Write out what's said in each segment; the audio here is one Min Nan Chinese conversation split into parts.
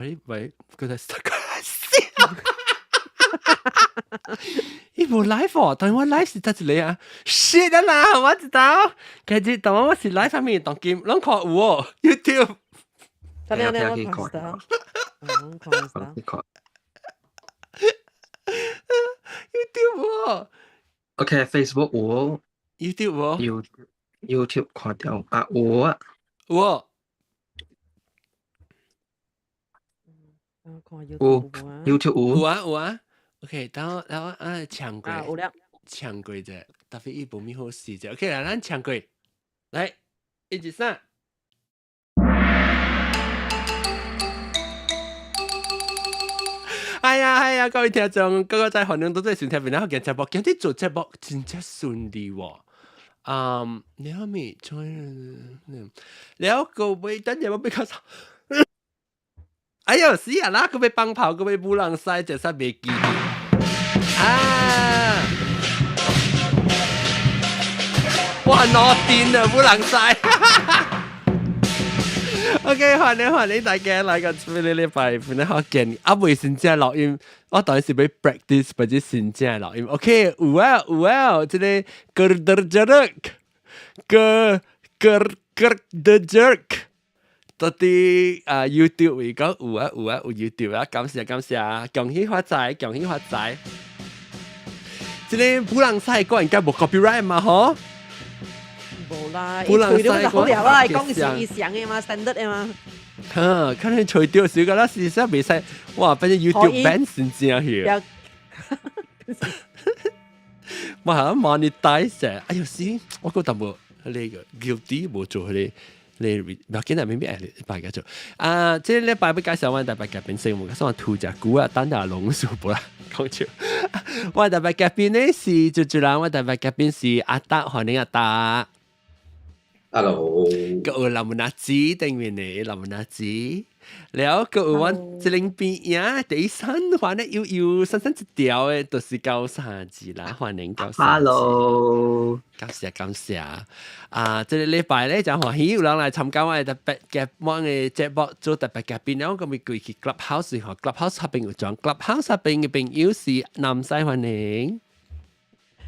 喂喂，佢哋死，伊無 live 哦，但我 live 是得一個啊，shit 啊啦，我知道，其實當我是 live 上面當今，攏看有哦，YouTube。等下等下，我看看，你看 YouTube 哦，OK，Facebook 有，YouTube 哦，You YouTube 看到啊有啊，有哦。有 YouTube 有。有啊有啊，OK，等我等我啊搶過，有了，搶過者，特別伊無咪好勢者，OK 來，咱搶過，來，一、二、三。哎呀哎呀，各位聽眾，各個在歡迎都在收聽邊，然後見節目，今日做節目真正順利喎。嗯，你後面了個尾等下我比較少。哎呦死啊啦！閣欲放炮，閣欲舞人西，真實袂記啊！哇，攞電啊，舞人西！OK，歡迎歡迎大家來個這個禮拜，本來好見，啊未真正錄音，我當時欲 practice，或者真正錄音。OK，有啊有啊，這個 g 得 jerk，格格格的 jerk。到底啊 YouTube 為講有啊有啊有 YouTube 啊，感謝感謝，恭喜發財，恭喜發財。這個舞人西歌應該無 copyright 嘛，嗬？無啦，伊吹了就好了啦，講是伊上的嘛，standard 的嘛。哈，可能吹掉時個啦，事實袂使，哇，變成 YouTube ban 先正去。哇，monetize，哎呦死，我覺得無那個 guilty 無做彼個。你唔要緊啊，明明禮拜個做啊！這個禮拜欲介紹阮特別嘉賓先，我介紹土隻龜啊，等下龍數無啦，講笑。我特別嘉賓呢是主持人，我特別嘉賓是阿達，歡迎阿達。 Hello。閣有林文阿子頂面的林文阿子，了閣有阮這邊邊呀，第三環咧又又深深一條的，就是高三子啦，歡迎高三子。 Hello。感謝感謝。啊，這個禮拜咧真歡喜有人來參加我的特別嘅我的節目做特別嘉賓，然後我咪過去 Clubhouse 吼，Clubhouse 嗰邊有裝 Clubhouse 嗰邊嘅朋友是南西，歡迎。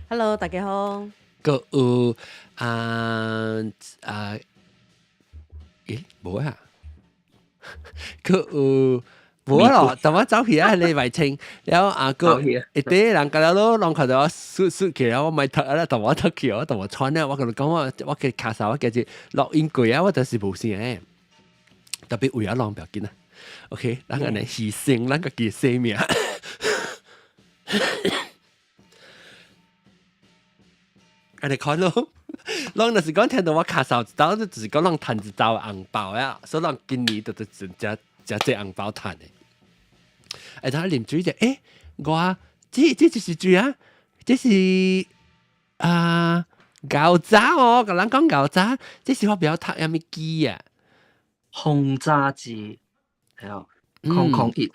Hello，大家好。閣有啊啊，咦，無啊？閣有無咯？等我走去啊，禮拜清，了啊個一堆人甲了咯，攏看到我縮縮起來，我咪讀啊，同我讀去，我同我穿咧，我共你講我我嘅卡數，我記住錄音過啊，我就是無聲的，特別為咗浪不要緊啊。OK，咱按呢犧牲咱家己生命。按呢看咯，攏若是講聽到我咳嗽一道，就是講攏趁一道紅包啊，所以攏今年就就真正真濟紅包趁的。哎，他啉水就，欸，我這這就是水啊，這是啊牛雜哦，共人講牛雜，這是我不曉讀啥物字啊？轟炸機，係啊，空空一，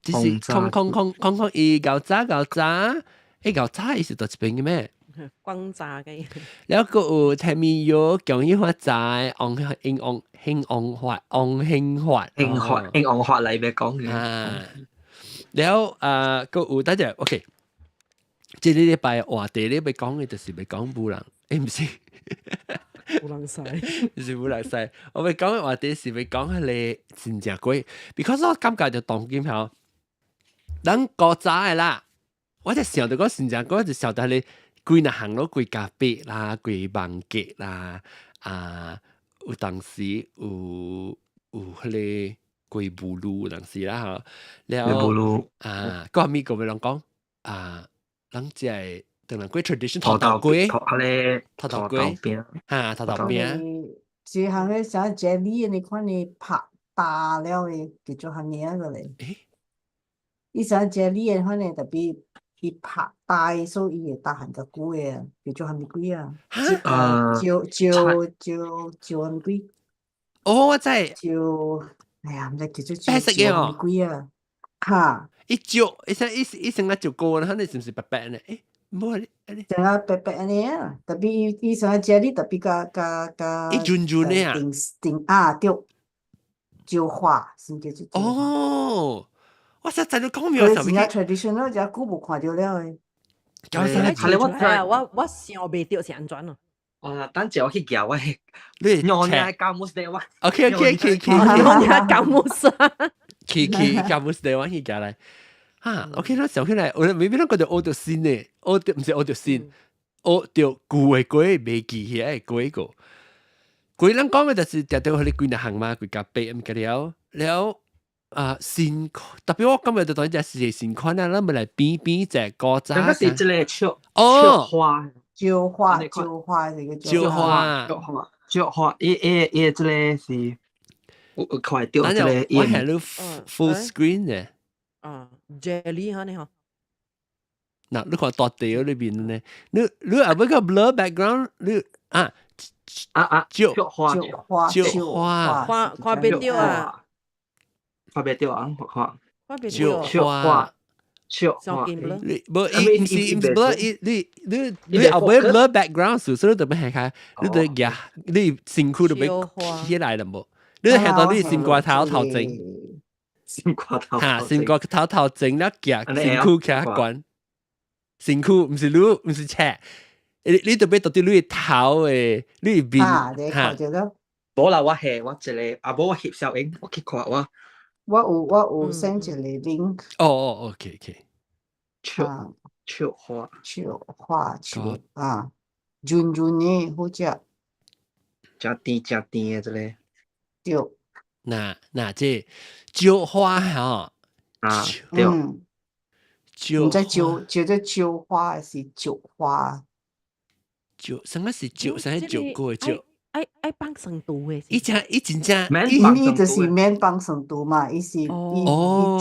這是空空空空空一牛雜牛雜，欸牛雜伊是佗一邊的咩？轟炸機。了閣有聽咪有恭喜發財，昂興昂興昂發昂興發，興發興昂發嚟咩講嘅？啊，了啊，閣有等陣，OK。這個禮拜話題咧欲講的就是欲講舞人，欸毋是，舞人西，是舞人西。我欲講的話題是欲講彼个真正粿，because 我感覺就當今吼，咱古早的啦，我就想著講真正粿，就想著彼個。規若項攏規咖啡啦，規網格啦，啊，有當時有有彼個規母乳有當時啦吼，了啊，閣啥物閣欲人講啊，咱這個當然過 tradition 土豆粿，土豆粿，哈，土豆餅。這項個像這裡你看你拍打了的，叫做啥名個咧？伊像這裡的反正特別。伊拍大，所以伊會打較久的，叫做啥物鬼啊？啊，招招招招啥物鬼？哦，我知。招，哎呀，毋知叫做白色的哦。啥物鬼啊？哈！伊招，伊說伊伊成個招過，肯定是毋是白白呢？欸，無你，成個白白按呢啊，特別伊伊成個食你特別較較較。伊潤潤的啊。定定啊對。椒花先叫做椒花。哦，我實在都講妙。佢真正 traditional 只久無看著了的。交晒。係我啊，我想袂著是按怎咯？啊，等陣我去夾我。你我呢教木斯我。 OK OK OK OK。我呢教木斯。去去教木斯我去夾來。哈，OK 啦，想起來，我明明咱覺得學著新的，學著毋是學著新，學著舊的歌袂記起來的歌個。鬼人講的就是定定予你幾若項嘛，幾夾八毋記了了啊新，特別我感覺就當只是新款啊，咱咪來變變隻古早。那是這個笑哦，花，椒花，椒花這個椒花，椒花，椒花，伊伊伊這個是，我看著這個，我係你 full screen 嘅。啊，jelly 哈你嗬。嗱，你看大地裏邊呢？你你後尾個 blur background，你啊啊啊，椒花，花，椒花，看看袂著啊，看袂著啊，看，看袂著，椒花，椒花，你無伊毋是毋是 blur，伊你你你後尾 blur background 時，所以就欲下開，你就夾你身軀就欲起來了無？你下到你心肝頭頭前。心肝頭，嚇，心肝頭頭前了夾身軀徛懸，身軀毋是你，毋是車，你你特別到底你頭的，你面嚇，無啦，我係我一個，啊無我翕小影，我去看我，我有 send 一個 link。哦哦，OK OK。笑笑花，笑花笑啊，潤潤的好食，誠甜誠甜的這個。對。嗱嗱，這椒花吼，啊，對，椒，毋知椒叫做椒花還是椒花？椒，啥物是椒？啥物椒過的椒？愛愛放酸度的。伊真伊真正，伊伊就是免放酸度嘛，伊是伊伊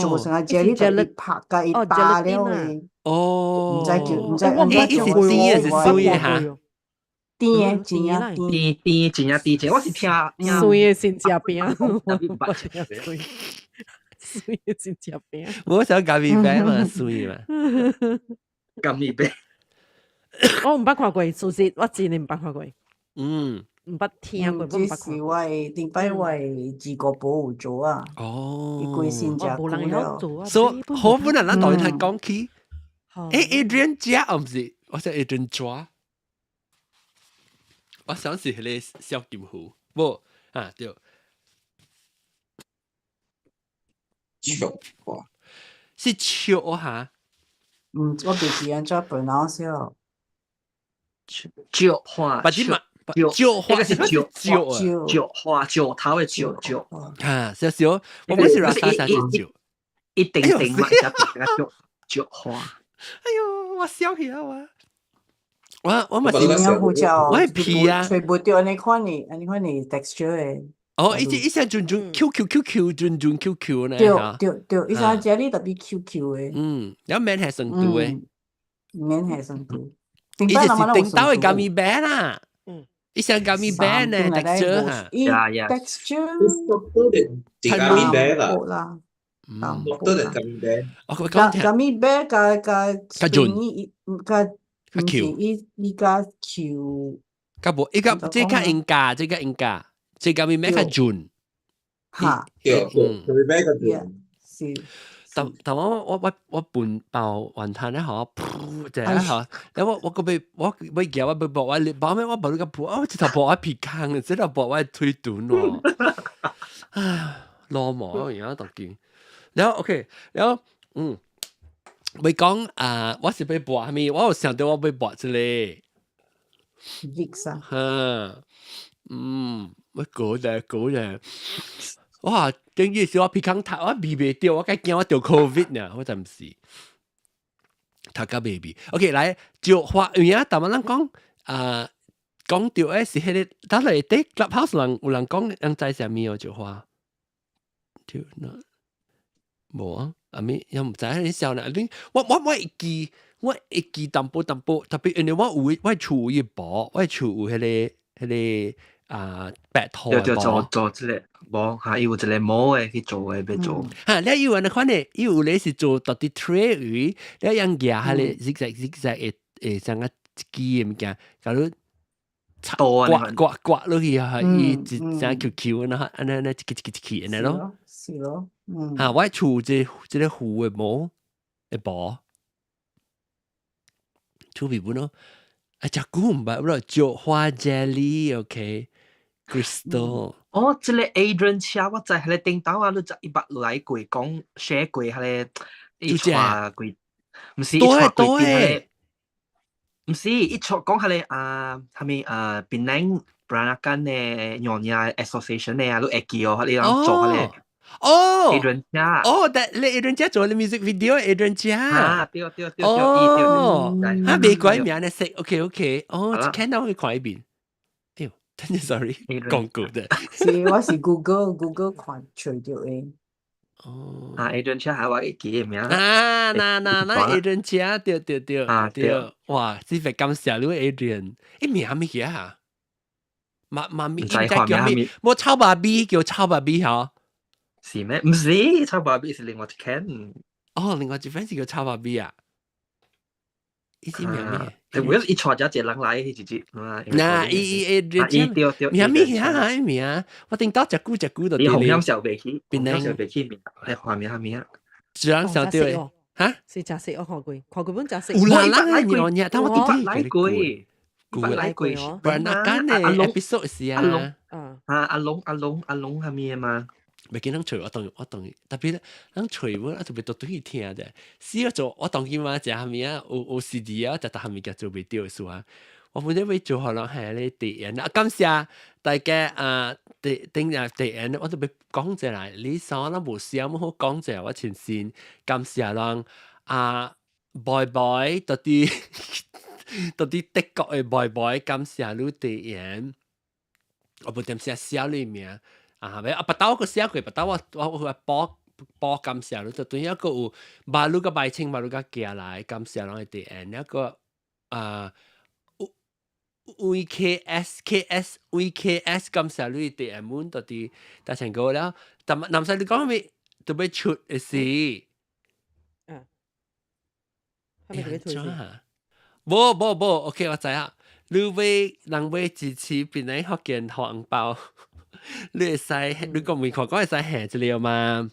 做成個 jelly 就伊拍共伊打了的。哦，毋知叫毋知毋知伊是甜的是酸的哈？甜的真正甜甜真正甜，我是聽酸的先食餅，酸酸的先食餅。我想咖啡餅嘛，酸嘛。咖啡餅。我毋捌看過，事實我真的毋捌看過。毋捌聽過，這是我的頂擺我的二姑婆有做啊。伊規身食久了。所以好本來咱當然講起，誒 Adrian 食毋是，我說 Adrian 抓。我想是彼个小金魚，無啊對。笑花是笑哈？嗯，我袂記按怎 pronounce 了。椒花，把啲嘛，椒花是椒椒椒花椒頭的椒椒。啊，少少，我本是話啥啥是椒，一定定嘛，一定椒椒花。哎喲，我笑起啊我。我我嘛是，我係皮啊，揣無著按呢款的，按呢款的 texture 的。哦，伊這伊聲準準 Q Q Q Q 準準 Q Q 呢？對對對，伊聲食你特別 Q Q 的。嗯，有免係酸度的。免係酸度。伊就是頂到的 gummy bear 啦。伊像 gummy bear 呢，texture 哈。 texture。 gummy bear 啦。 Softer than gummy bear。我講 gummy bear 較較較準，較較 Q。伊伊較 Q。較無，伊較這較應價，這較應價，這 gummy bear 較準。哈。對，gummy bear 較準。是。但但我我我我半包雲吞咧，嗬，噗，就係嗬，然後我我個被我我夾我被搏我包咩？我包你個噗，我直頭搏我鼻孔，直頭搏我腿短喎。唉，羅毛而家特見。然後 OK，然後嗯，未講啊，我是欲搏啥物？我有想著我欲搏這個。 Vicks 啊。哈，嗯，我講咧講咧。哇！頂日是我鼻孔頭，我鼻袂著，我該驚我著 Covid 呢，我就毋是。讀甲袂鼻。OK，來就話有影，逐擺咱講啊，講著的是彼个，當來佇 Clubhouse 人有人講，人知啥物哦？就話，就那無啊，阿咪又毋知你笑呢？你我我我會記，我會記淡薄淡薄，特別因為我有我厝有伊薄，我厝有彼个彼个啊白桃對對，做做這个無嚇，伊有一個模的去做的，欲做。嚇，你有按呢款的，伊有咧是做到底 tray 魚，你用夾彼个 zigzag zigzag 會會像個一支的物件，假如刮刮刮落去啊！伊一隻球球然後按呢按呢一個一個一個按呢咯。是咯，嗯。啊，我厝這個湖的毛會薄，厝邊本咯。啊，食久毋捌咯，菊花 jelly，OK，crystal。哦，這個 Adrian 車我在彼个頂頭啊，你就伊捌來過講寫過彼个，伊帶過，毋是伊帶過彼個，毋是伊帶講彼个啊，啥物啊，檳城 Peranakan 的娘惹 association 的啊，你會記哦，彼個人做彼個。哦，Adrian 車。哦，但你 Adrian 車做你 music video Adrian 車。啊，對對對對，哦，啊，未改名咧識，OK OK，哦，看到會看一遍。哎呦，真係 sorry，講過的。是，我是 Google 看揣著的。哦，啊，Adrian 車係我會記的名。啊，那那那 Adrian 車，對對對，啊對，哇，這份感謝你 Adrian，伊名咩嘢啊？媽媽咪，應該叫咩？冇臭爸比，叫臭爸比嗬。是咩？毋是，臭爸比是另外一間。哦，另外一份是叫臭爸比啊。伊是名咩？我一帶咗一個人來，一隻。嗱，伊伊伊，對對，名咩啊？名，我頂到食久食久就。你紅音小袂起，紅音小袂起名，你畫名咩啊？自然小對嚇？是食食我看過，看過本食食。有啦啦，娘娘，但我記來過，過來過， Peranakan 的 episode 是啊。阿龍，啊阿龍阿龍阿龍係咩嘛？袂記人揣我當我當，特別人揣我啊，特別都對去聽的。死我做我當今嘛，食啥物啊？有有 CD 啊，食逐項物件做袂著的事啊。我本身欲做可能係咧地緣啊，感謝大家啊，地頂日地緣，我特別講一下，你啥咱無啥物好講者，我前先感謝人啊，boy boy 到底到底德國的 boy boy，感謝你地緣，我無點寫寫你名。啊，咪啊，不兜個寫過，不兜我我我報報感謝你，就對一個有馬路個白青馬路個寄來感謝人的地緣，一個啊 VKS KS VKS 感謝你地緣滿到底大成個了，但南西你講咩特別出的是，嗯，係咪特別出？無無無，OK 我知影，你欲人欲支持檳城福建紅包。你會使，你講未看講會使下一個嘛？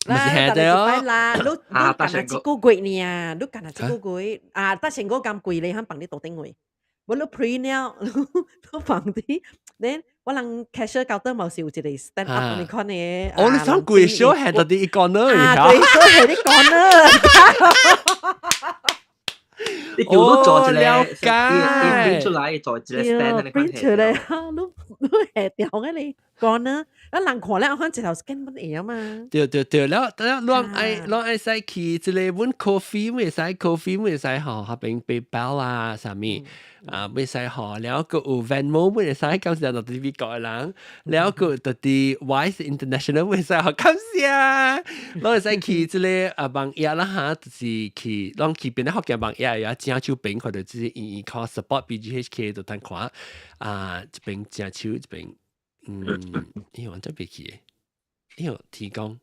啦，是下哦。啦，你你干那一個月呢？你干那一個月啊？大成哥咁貴咧，肯放你桌頂位。無你 print 了，你放佇，then 我人 cashier 交得嘛是有一個 stand up 你看的。哦，你想貴小下到佇一個呢？啊，貴小下你講呢？你叫我做一個，了解。 print 出來做一個 stand， print 出來，你你下掉嘅你講呢？啊，人看了看一頭 scan 本會嘛？對對對，了了，攏愛攏愛使去這個阮 coffee，會使 coffee，會使吼，彼邊 PayPal 啊，啥物啊，會使吼，了閣有 Venmo 會使，感謝到佇美國的人，了閣到佇 Wise International 會使吼，感謝，攏會使去這個啊網頁啦哈，就是去攏去邊咧福建網頁也正手邊看著這個圓圓看 support BGHK 就通看啊，這邊正手這邊。嗯，哎呦，真袂記得，哎呦，提供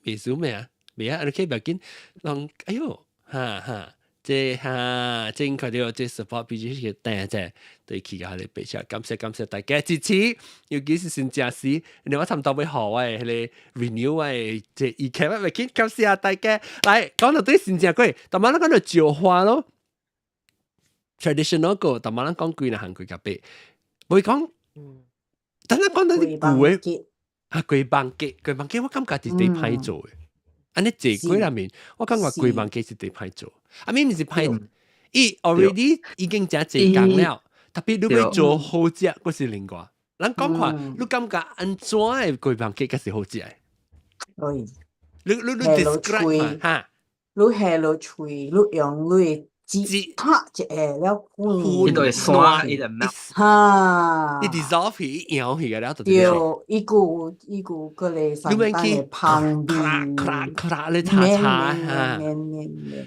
袂輸咩啊？袂啊，你可以不要緊，攏哎呦，哈哈，這哈真看著這 support BGHK 訂者，對去甲你白車，感謝感謝大家支持，尤其是新正時，你我差毋多欲予我的彼個 renew 我的這以前我袂緊，感謝大家。來講到對新正過，逐擺咱講到石花咯，traditional 個，逐擺咱講幾若項幾個八，袂講。等咱講到啲舊的啊，雞網雞，雞網雞，我感覺是第歹做的。按呢坐過內面，我感覺雞網雞是第歹做。啊，明明是歹，伊 already 已經誠濟工了，特別你欲做好食，閣是另外。咱講看，你感覺按怎的雞網雞才是好食的？對。你你你 describe 哈？你下落喙，你用你的舌拍一下了，伊就會散，伊就 melt。哈！伊 dissolve 去，搖去個了就對，伊閣伊閣閣咧簡單的香味，咔咔咧擦擦哈。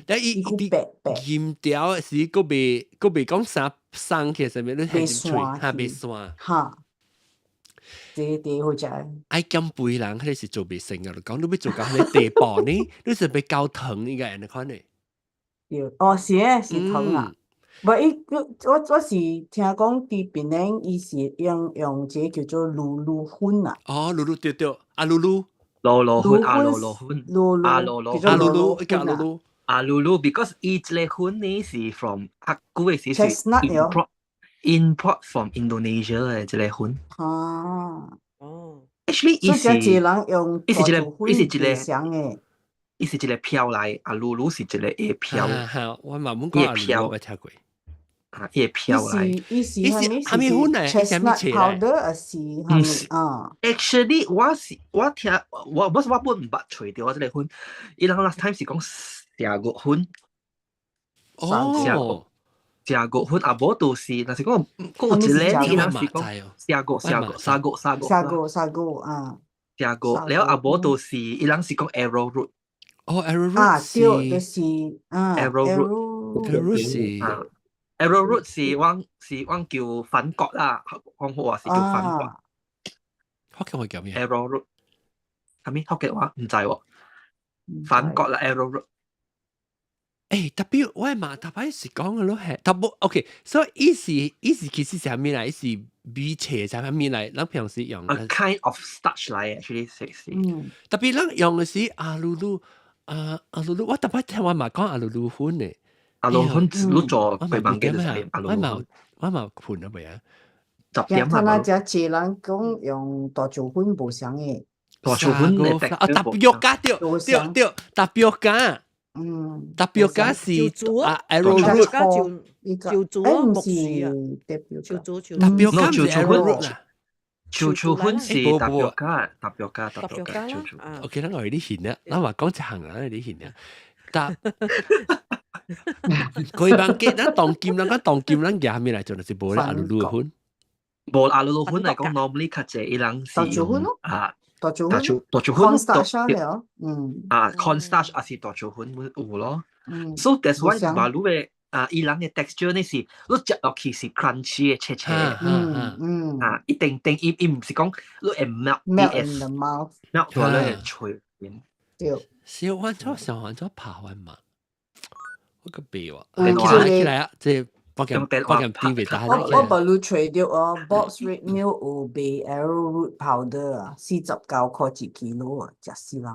但伊伊鹽條是閣袂閣袂講啥生起啥物，你下入喙，哈袂散。哈。這這好食。愛減肥人，彼個是做袂成個，講你欲做到彼個地步呢，你是欲高糖應該按呢款的。對，哦是誒，是糖啊。無伊，我是聽講佇檳城，伊是用這個叫做滷滷粉啊。哦，滷滷對對，阿滷滷。滷滷粉，阿滷滷粉，滷阿滷滷阿滷滷，叫阿滷滷。阿滷滷，because 伊這個粉呢是 from 較久的時是 import from Indonesia 的這個粉。啊。哦。 Actually，伊是這人用伊是一個，伊是一個想的。伊是一個飄來，阿滷滷是一個會飄。我嘛冇講阿滷滷，我聽過。啊，伊會飄來。伊是伊是蝦米粉呢？ Chestnut powder 還是蝦米啊？Actually，我是我聽我我是我本毋捌揣著我這個粉，伊人 last time 是講蛇骨粉。哦。蛇骨粉啊，無就是，若是講閣有一個，伊人是講蛇骨蛇骨砂骨砂骨砂骨砂骨啊。蛇骨了啊，無就是伊人是講 arrowroot。哦，arrowroot 啊，對，就是啊，arrowroot 是，arrowroot 是阮是阮叫粉葛啦，講好話是叫粉葛。福建話叫咩？arrowroot 係咪福建話？毋知喎。粉葛啦，arrowroot。誒，特別我嘛，特別是講嘅咯係，特別 OK，所以伊是伊是其實是啥物來？伊是米切啥物來？咱平時用。 A kind of starch 來，actually 是是。特別咱用嘅是阿魯魯。啊阿魯魯，我特別聽我嘛講阿魯魯粉呢。阿魯粉你做佢忘記咗阿魯魯粉，我嘛噴咗未啊？ 10點啊。聽那只濟人講用大薯粉無相嘅。大薯粉嘅啊，tapioca 對對對，tapioca。Tapioca 是啊，arrowroot。就就木薯啊，就就 tapioca 唔是 arrowroot 啊。樹樹粉是 tapioca，tapioca，tapioca，樹樹。 OK，咱我有啲閒啊，咱話講一項啊，有啲閒啊。但佢幫記咱當今咱講當今咱夾咩來做就是無咧阿魯魯粉。無阿魯魯粉來講，normally 較濟伊人是用啊，大薯大薯大薯粉，cornstarch 了，啊，cornstarch 還是大薯粉有咯。So that's why 馬魯的啊，伊人的 texture 呢是，你食落去是 crunchy 的，切切。啊，一定定，伊伊毋是講你會 melt melt in the mouth melt 到你會脆面。對。小番做小番做拍完嘛？我個鼻喎，起來起來啊！這我見我見邊袂打。我我無你揣著哦，Bob's Red Mill 有賣 arrowroot powder 啊，49塊一 kilo 啊，食死人。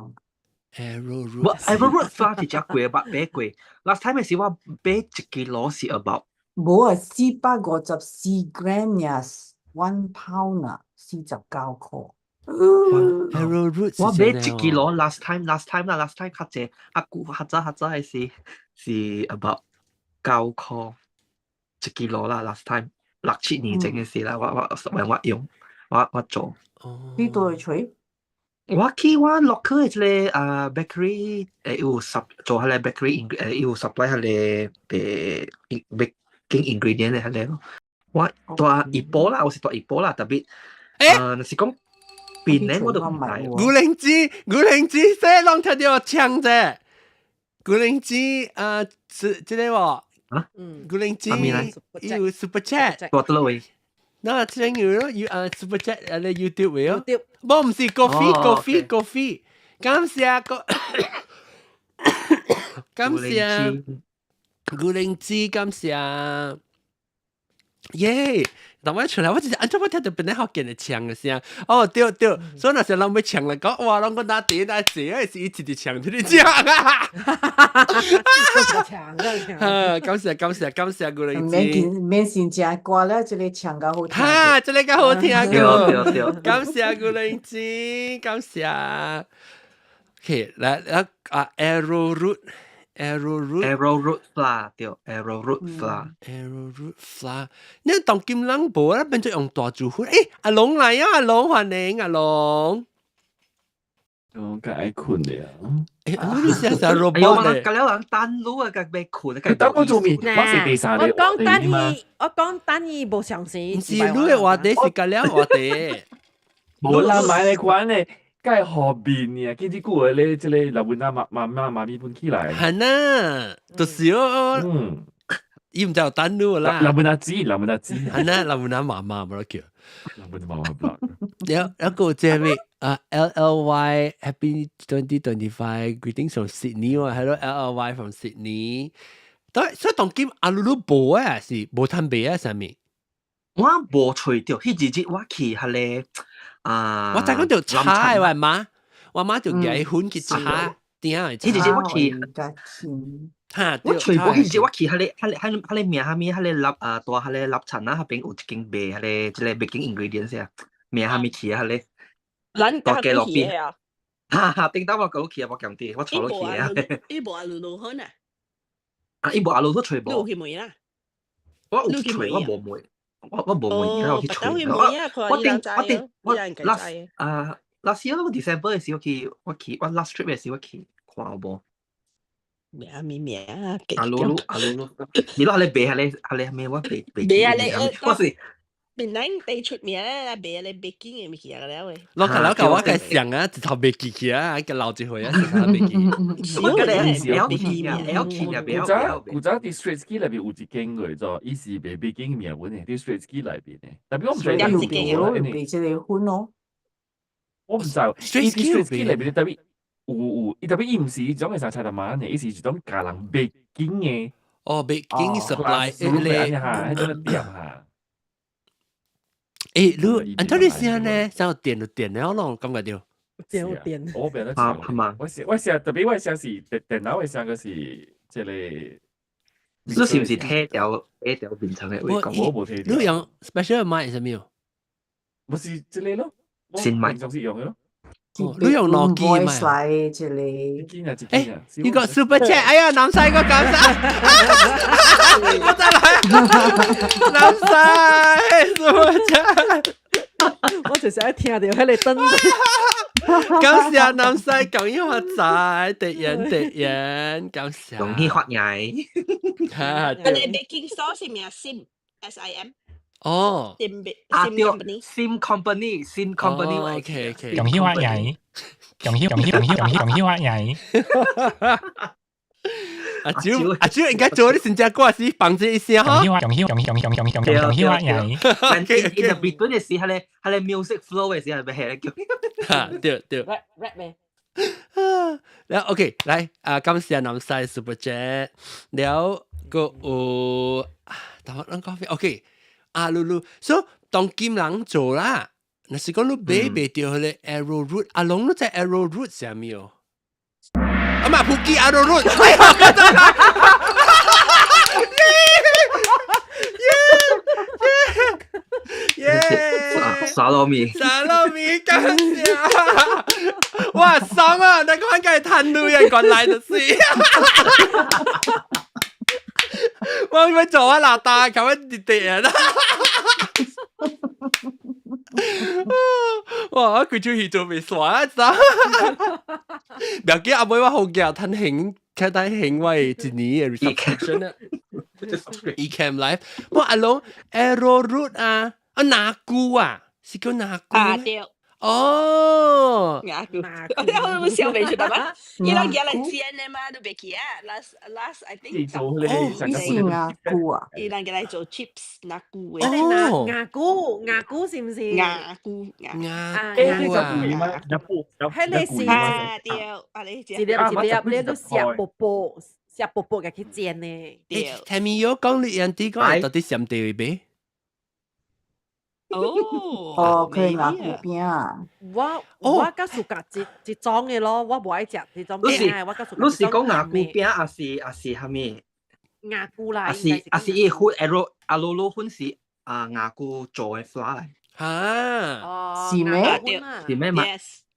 Arrowroot，我 arrowroot flour 是誠貴，捌買過。Last time 的時我買一 kilo 是 about 無啊，454 gram 爾，1 pound 啊，49塊。 Arrowroot 我買一 kilo last time last time 啦，last time 較濟，較久較早較早的時是 about 9塊一 kilo 啦，last time 六七年前的事啦，我我我用我我做。你佗會揣？我去我 local 的這個啊 bakery 有 sup 做彼個 bakery 有 supply 彼個 baking ingredient 的彼個咯。我蹛怡保啦，我是蹛怡保啦，特別若是講檳城我都毋知。古靈子，古靈子，這攏聽著搶者。古靈子啊，是這個無？啊？古靈子有 super chat。我佗位？那這有有啊 super chat 啊，咧 YouTube 位哦。無，毋是 coffee coffee coffee，感謝個，感謝古靈子，感謝。耶！但我出來，我就是按怎我聽著本來福建的唱的聲。哦，對對，所以若是人欲唱來講，哇，攏講打第一濟，是伊一直唱，一直唱啊！唱個唱。感謝感謝感謝古靈免免先正歌了，這個唱較好聽。哈，這個較好聽個。對對。感謝古靈子，感謝。OK，來來啊，arrowroot。 Arrowroot Arrowroot flour 對，arrowroot flour。 Arrowroot flour，你當今人無啊，變做用大薯粉。誒，阿龍來啊，阿龍歡迎阿龍。我較愛睏的啊。誒，你寫啥 robot 咧？哎呦，我了人等路啊，較欲睏。等我做面，我是第三個。我講等伊，我講等伊無相信。毋是，你的話題是甲了話題。無啦，買來款咧。蓋好面爾，記這久的咧，這個老阮阿媽媽媽媽咪本起來。係啊，就是哦。伊毋知有等你啦。老阮阿姊，老阮阿姊。係啊，老阮阿媽媽無得叫。老阮媽媽不。有一個這咩啊？LLY Happy 2025 Greetings from Sydney 喎，Hello LLY from Sydney。但所以當今阿魯魯無啊，是無趁賣啊，啥物？我無揣著，彼一日我去彼個啊，我知講著炒的我媽，我媽就舉粉去炒，鼎來炒。彼一日我去，哈，我揣無彼一日我去彼個彼個彼個名啥物，彼個立啊大彼個立層啊，彼邊有一間賣彼個這個 baking ingredients 啊，名啥物去啊彼個。咱大街路邊啊！哈哈，頂當我過去啊，我講啲，我坐落去啊。伊無阿魯魯粉啊？啊，伊無阿魯都揣無。你有去問啦？我有去揣，我無問，我無問，我去揣。我頂我頂我 last 啊 last year 我 December 的時我去我去我 last trip 的時我去看有無。名咩名啊？阿魯魯阿魯魯，你攞嚟賣下咧下咧咩？我賣賣。賣啊咧，我是。閩南地出名啦，賣咧 baking 的物件了喂。我看了我個想啊，一頭袂記起啊，個老一歲啊，一頭袂記。我個人會記啊，會記啊，古早古早佇 Straits 內面有一間個做，伊是賣 baking 物件的，佇 Straits 內面的。但係我毋知有賣賣這個粉咯。我毋知，伊佇 Straits 內面特別有有，伊特別伊毋是彼種的啥菜頭馬呢，伊是一種教人 baking 的。哦，baking supply 咧，哈，彼種店哈。欸，你按照你聲呢，啥有電就電了咯，感覺著。電有電。我變得啊，我是我是特別我聲是電電腦的聲，個是這個。你是毋是聽掉聽掉變成的話講？我無聽。你用 special mic 啥物？不是這個咯，新麥平常時用的咯。你用諾基嘛？來這個。欸，呢個 super chat，哎呀，南西個感謝，我再來，南西 super chat，我就是愛聽著彼個燈。感謝南西講英話仔，滴人滴人，感謝。恭喜發財。哈，對。baking sauce 是名 Sim S I M。哦。 Sim 啊對，Sim Company，Sim Company。 OK OK。恭喜發財，恭喜恭喜恭喜恭喜恭喜發財。阿蕉阿蕉應該做啲新加坡時放這一聲哈。恭喜恭喜恭喜恭喜恭喜恭喜恭喜發財。但係伊特別短嘅時，彼個彼個 music flow 嘅時候，咪係叫。哈，對對。 rap rap 咩？然後 OK，來啊，感謝南西 Super Chat，了個有，等我飲咖啡。OK，啊，露露，所以當今人做啦，若是講你買袂著彼個 arrowroot，阿龍你知 arrowroot 啥物哦？啊嘛，普吉 arrowroot，哎呀，我真係，耶耶耶！沙羅米，沙羅米，感謝！哇，爽啊！那個應該係趁鐳啊，原來就是。我要做啊，老大，咁樣跌跌啊！哇！我規出戲做未煞啊，咋？不要緊，阿妹我好驚，趁興，睇睇興我一年的 subscription 啊，Ecamm Live。我阿龍 arrowroot 啊，啊拿菇啊，是叫拿菇啊對。哦，牙菇，我笑袂出來嘛？伊人舉來煎的嘛，都袂記啊。Last last I think 哦，你是牙菇啊？伊人舉來做 chips 拿菇的。哦，牙菇，牙菇是毋是？牙菇，牙菇啊！彼个是啊，對，啊你一粒一粒，你都削薄薄，削薄薄嘅去煎的。對。聽咪有講你人哋講到底上地未？哦，哦，佢牙菇餅啊！我我較屬夾一一種的咯，我無愛食這種餅，我較屬。你是講牙菇餅，還是還是啥物？牙菇啦，還是還是伊粉 arrow 阿魯魯粉是啊牙菇做的 flour 來？哈，是咩？是咩嘛？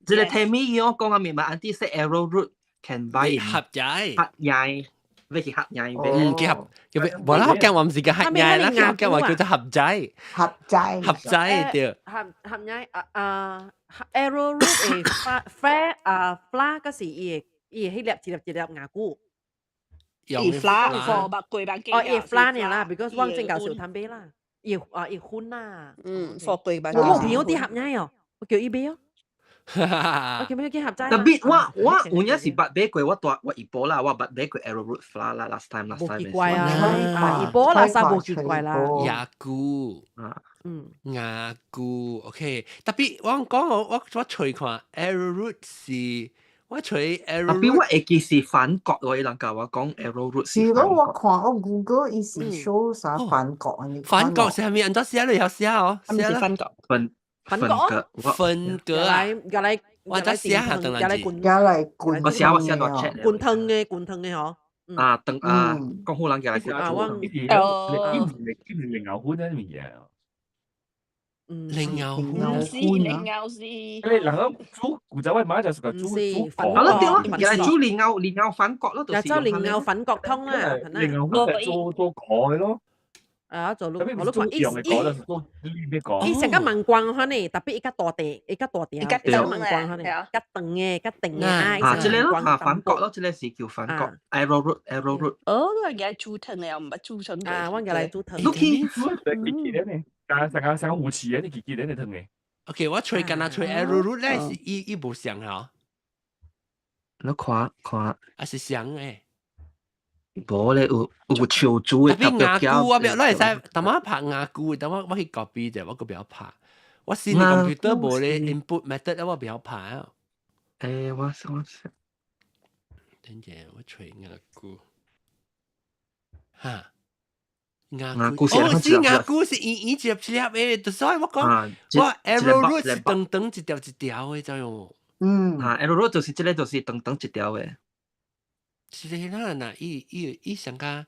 這個聽咪我講阿面嘛，auntie say arrowroot can buy 合仔，合仔。咩是合仔？嗯，叫合叫咩？無啦，福建話毋是叫合仔啦，福建話叫做合仔。合仔，合仔對。合合仔啊啊，arrowroot 的 flour 啊 flour，嗰是伊的伊的彼粒一粒一粒牙菇。伊 flour 貨白貴白哦，伊 flour 爾啦，because 我正舊時有趁買啦，伊啊伊粉啦。嗯，貨貴白。我無朋友佇合仔哦，我叫伊買哦。我叫咩叫合仔？特別我我有影是捌買過，我蹛我怡保啦，我捌買過 arrowroot flour 啦，last time last 無 time 奇怪啊，怡保啦，啥無奇怪啦。牙菇，嗯，牙菇，OK。特別我講我我我揣看 arrowroot 是，我揣特別 arrowroot 我會記是粉葛喎，伊人教我講 arrowroot 是是咯，粉葛。我看我 Google 伊是 show 啥粉葛啊？你粉葛是係咪？人家寫你有寫哦，係咪寫啦。是粉葛？粉粉葛葛，我粉葛啊！入來我得寫下等入來滾加來滾我寫我寫落 chat 滾湯嘅滾湯嘅嗬。啊，等啊，講好人入來滾啊，我伊是伊是蓮藕粉啊物件。蓮藕唔是蓮藕是。你人講煮古早我媽就是個煮煮好啦，對啦，入來煮蓮藕蓮藕粉葛咯，就是做蓮藕粉葛湯啦，蓮藕粉係做做粿的咯。啊，做特別唔是做用的粿，就是做綠的粿。伊成個慢光款呢，特別伊較大塊，伊較大條，伊較長慢光款呢，較長嘅，較長嘅啊。啊，這個咯，啊粉葛咯，這個是叫粉葛，arrowroot arrowroot。哦，我係煮湯嘅，我唔捌煮成。啊，我入來煮湯。你去煮得結結呢？加成個成個有刺的，你結結咧湯嘅。 OK，我揣敢若揣 arrowroot 咧是伊伊無像吼。你看看。啊是像嘅。無咧，有有潮煮的特別牙菇我不要，你會使，淡仔拍牙菇，等我我去 copy 者，我閣袂曉拍。我試 computer 無咧 input method，我袂曉拍啊。欸，我我等陣我揣牙菇。哈。牙菇哦，是牙菇是圓圓一粒一粒的，所以我講我 arrowroot 是長長一條一條的，知無？嗯。啊，arrowroot 就是這個，就是長長一條的。是啦，嗱，伊伊伊上加，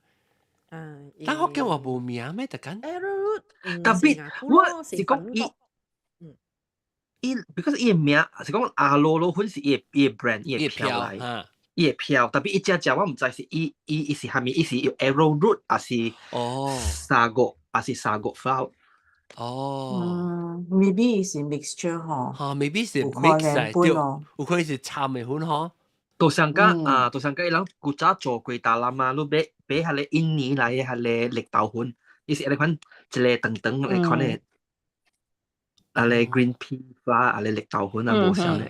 但福建話無名咩？特緊。 arrowroot 特別我是講伊，伊，because 伊的名是講阿魯魯粉是伊的伊的 brand，伊的票來，伊的票。特別伊只只我毋知是伊伊伊是蝦米，伊是 arrowroot 還是哦 sago 還是 sago flour。哦，嗯，maybe 是 mixture 嗬，嚇，maybe 是 mix 嚟，對，有可能是摻的粉嗬。都上加啊，都上加伊人古早做過大攬啊，你買買彼个印尼來的彼个綠豆粉，伊是按呢款一個長長來款的，啊個 green pea flour 啊個綠豆粉啊無相的。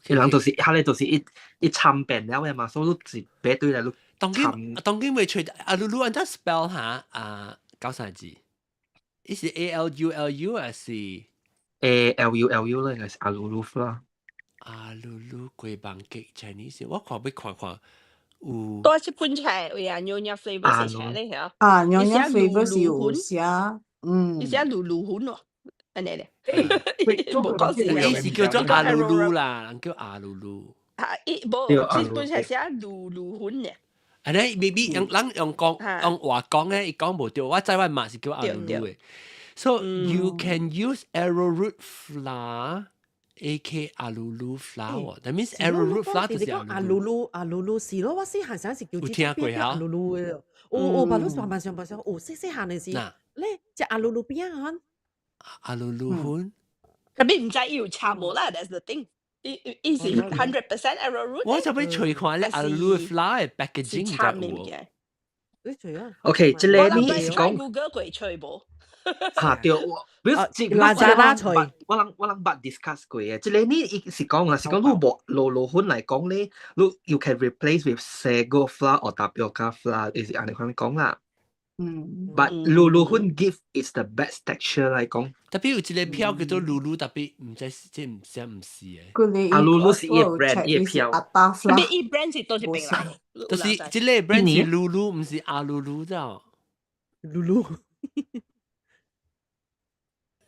伊人就是彼个就是一一摻變了的嘛，所以你是買對來你當今當今未揣啊，你你按怎 spell 下啊？九三字，伊是 A L U L U 還是 A L U L U 咧？應該是 alulu flour。 Alulu 粿網雞 Chinese，我看欲看看有。多是本菜位啊，娘惹 flavour 是啥咧？嚇？啊，娘惹 flavour 是有寫，嗯。伊寫滷滷粉喎，按呢咧。無講是，伊是叫做阿魯魯啦，人叫阿魯魯。啊，伊無，這本菜寫滷滷粉咧。啊，你 maybe 用人用講用話講咧，伊講無對，我知我嘛是叫阿魯魯的。So you can use arrowroot flour. A.K. alulu flour，that means arrowroot flour 就是阿魯魯阿魯魯是咯，我細漢時是叫有聽過哈？阿魯魯的，哦哦，白魯慢慢上白上，哦細細漢的時，咧隻阿魯魯餅啊，阿魯魯粉，特別毋知伊有摻無啦，that's the thing，伊伊是 100% arrowroot。我就欲揣看咧阿魯魯 flour 的 packaging 摻的物件。你揣啊？OK，這個你是講 Google 過揣無？嚇對，我比如拉扎拉揣，我人我人捌 discuss 過嘅，這個你伊是講，若是講你無滷滷粉來講咧，你 you can replace with sago flour or tapioca flour，伊是按呢款講啦。嗯，but 滷滷粉 give is the best texture 來講。特別有一個票叫做滷滷，特別毋知這毋是毋是的。啊，滷滷是伊個 brand，伊個票。特別伊 brand 是佗一邊來？就是這個 brand 是滷滷，毋是阿魯魯咋？滷滷。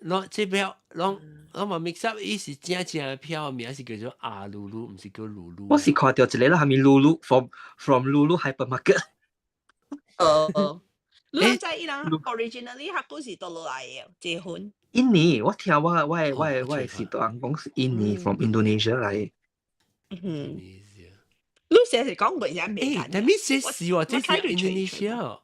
攏這票攏攏嘛 mix up，伊是正正的票名是叫做阿魯魯，毋是叫魯魯。我是看到一個啦，係咪魯魯 from 魯魯 hypermarket？哦，你知伊人 originally 客故是佗落來的結婚？印尼，我聽我我我我是當講是印尼 from Indonesia 來。嗯，你成日講過啥名？誒，但咪這是喎，這是 Indonesia。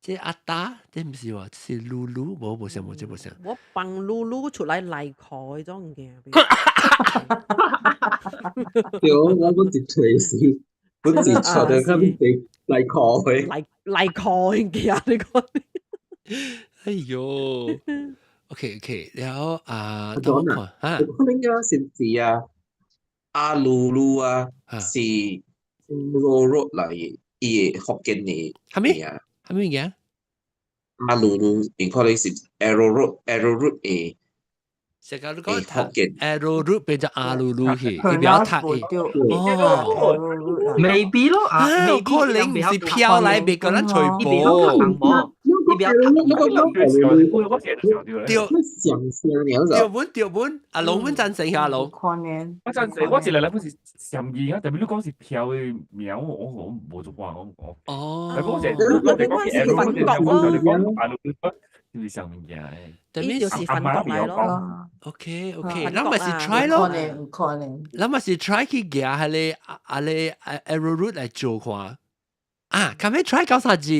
這阿達，這毋是喎，這是魯魯，無無像無這無像。我放魯魯出來來開種物件。對，我本是隨時，本是出來看你來開。來來開嘅你講。哎喲，OK OK，然後啊，等我看啊，可能啊，是唔是啊？阿魯魯啊，是 arrowroot 來，伊福建的係咪？係咪物件？阿魯魯，因可能是 arrowroot arrowroot 的。成個你講福建 arrowroot 變做阿魯魯去，伊不曉讀伊。哦，maybe 咯啊，可能唔是飄來別個咱吹波。你不要對，想象對本對本，阿龍本贊成下阿龍。可能。我贊成，我一來來本是上意啊，特別你講是飄的苗，我無做話我我。哦。但我是我哋講是粉國咯，阿魯就是上物件的。伊就是粉國來咯。 OK OK，咱咪是 try 咯。可能可能。咱咪是 try 去夾彼个啊個 arrowroot 來做看。啊，咁樣 try 搞啥子？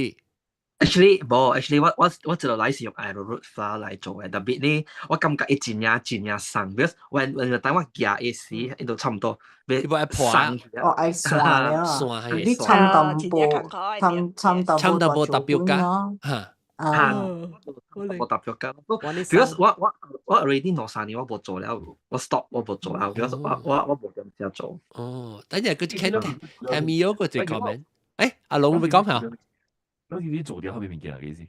Actually，無，actually 我一路來是用 arrowroot flour 來做嘅，特別呢，我感覺伊真正真正鬆，because when 當我夾的時，伊就差唔多，伊無愛破鬆。哦，愛散了，你摻淡薄，摻摻淡薄特別加，嚇。啊，無特別加。because 我 already 兩三年我無做了，我 stop 我無做了，because 我無點只做。哦，等陣佢聽聽咪有個一 comment，誒，阿龍會講下。嗰時你做掉後面物件嘅意思？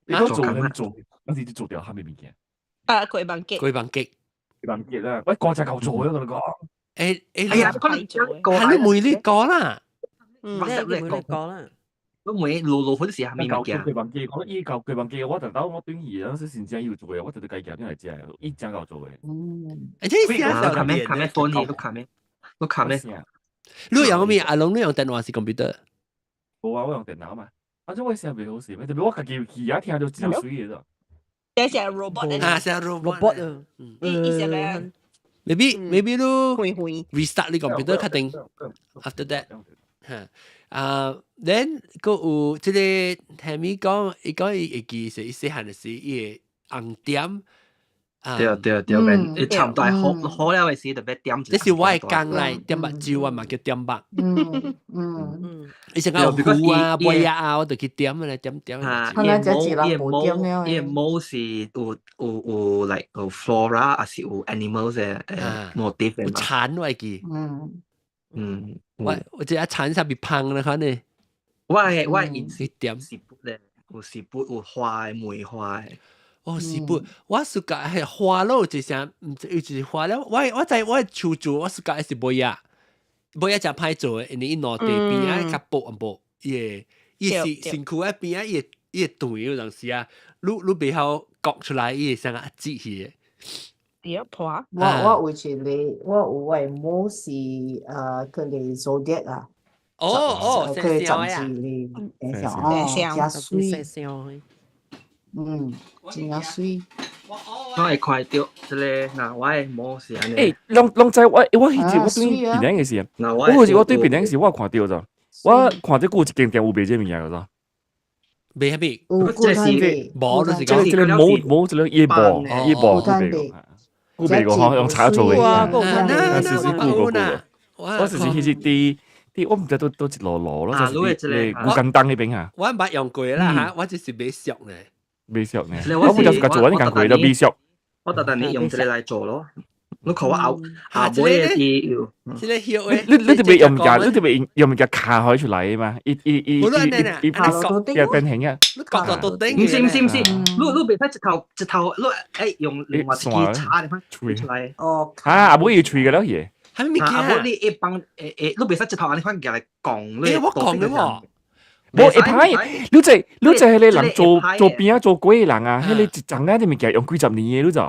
你講做緊做，嗰時你做掉後面物件。啊，鬼網結。鬼網結，鬼網結啦！喂，個就夠做啊！我同你講。誒誒，哎呀，可能係你每你講啦，嗯，你每你講啦。我每路路粉時係咩物件？鬼網結，我依舊鬼網結，我特登我短期嗰陣時先正要做嘅，我特登計夾啲嚟食，伊真夠做嘅。嗯。而且寫卡咩卡咩 phone 你卡咩？你卡咩？你用咩？阿龍你用電話是 computer？冇啊，我用電腦嘛。反正我聲袂好勢，特別我家己耳仔聽到真水嘅啫。這是 robot 啊，是 robot 啊。伊是咩？Maybe 你 restart 你 computer 確定 after that 嚇啊，then 閣有這個聽咪講，伊講伊會記是伊細漢時伊會紅點。對對對，免差唔多好好了的時就欲點。這是我的工來點目睭，我嘛叫點目。伊成個糊啊、尾啊，我就去點來點點。啊，伊毛伊毛是有 like 有 flora，還是有 animals 的 motif 有蠶我會記。我這蠶上面芳啦，可能。我的顏色點是咧，有是不有花的梅花的。哦，是不？我暑假係花咯，一聲，毋知有一花了。我知我厝做，我暑假是尾仔，尾仔誠歹做的，因為伊兩地邊仔較薄薄，伊會伊是身軀仔邊仔，伊會斷有陣時啊，你袂曉割出來，伊會啥個折去的。對破。我有一個，我有我的母是佢哋 zodiac 啊。哦哦，佢雜誌咧，哦，真水。嗯，真正水。我會看到這個，嗱，我的毛是按呢。欸，攏知我彼陣我對檳城的時，我有時我對檳城時我有看著咋，我看這久一間店有賣這物件咋。賣啥物？有這是無，就是講這個無無這個葉無葉無古賣過吼，用茶做的。是是古過古。我是是彼時佇我毋知佗佗一路路咯，就是烏江東彼邊哈。我毋捌用過啦哈，我只是買俗咧。未熟呢，我唔知自做，我你講過都未熟。我特特你用這個來做咯，你看我後後尾的伊有，這個葉你特別用物件，你特別用物件卡開出來嘛？伊伊伊伊伊伊變形啊！你割到到頂。毋是毋是毋是，你袂使一頭一頭，你愛用另外一支叉嚟翻出來。哦。啊，阿母伊吹個了伊。係物件？阿母你一幫誒誒，你袂使一頭按呢款夾來講。欸，我講的喎。無會歹，你這彼个人做做邊仔做粿的人啊，彼个一欉仔的物件用幾十年的，你知？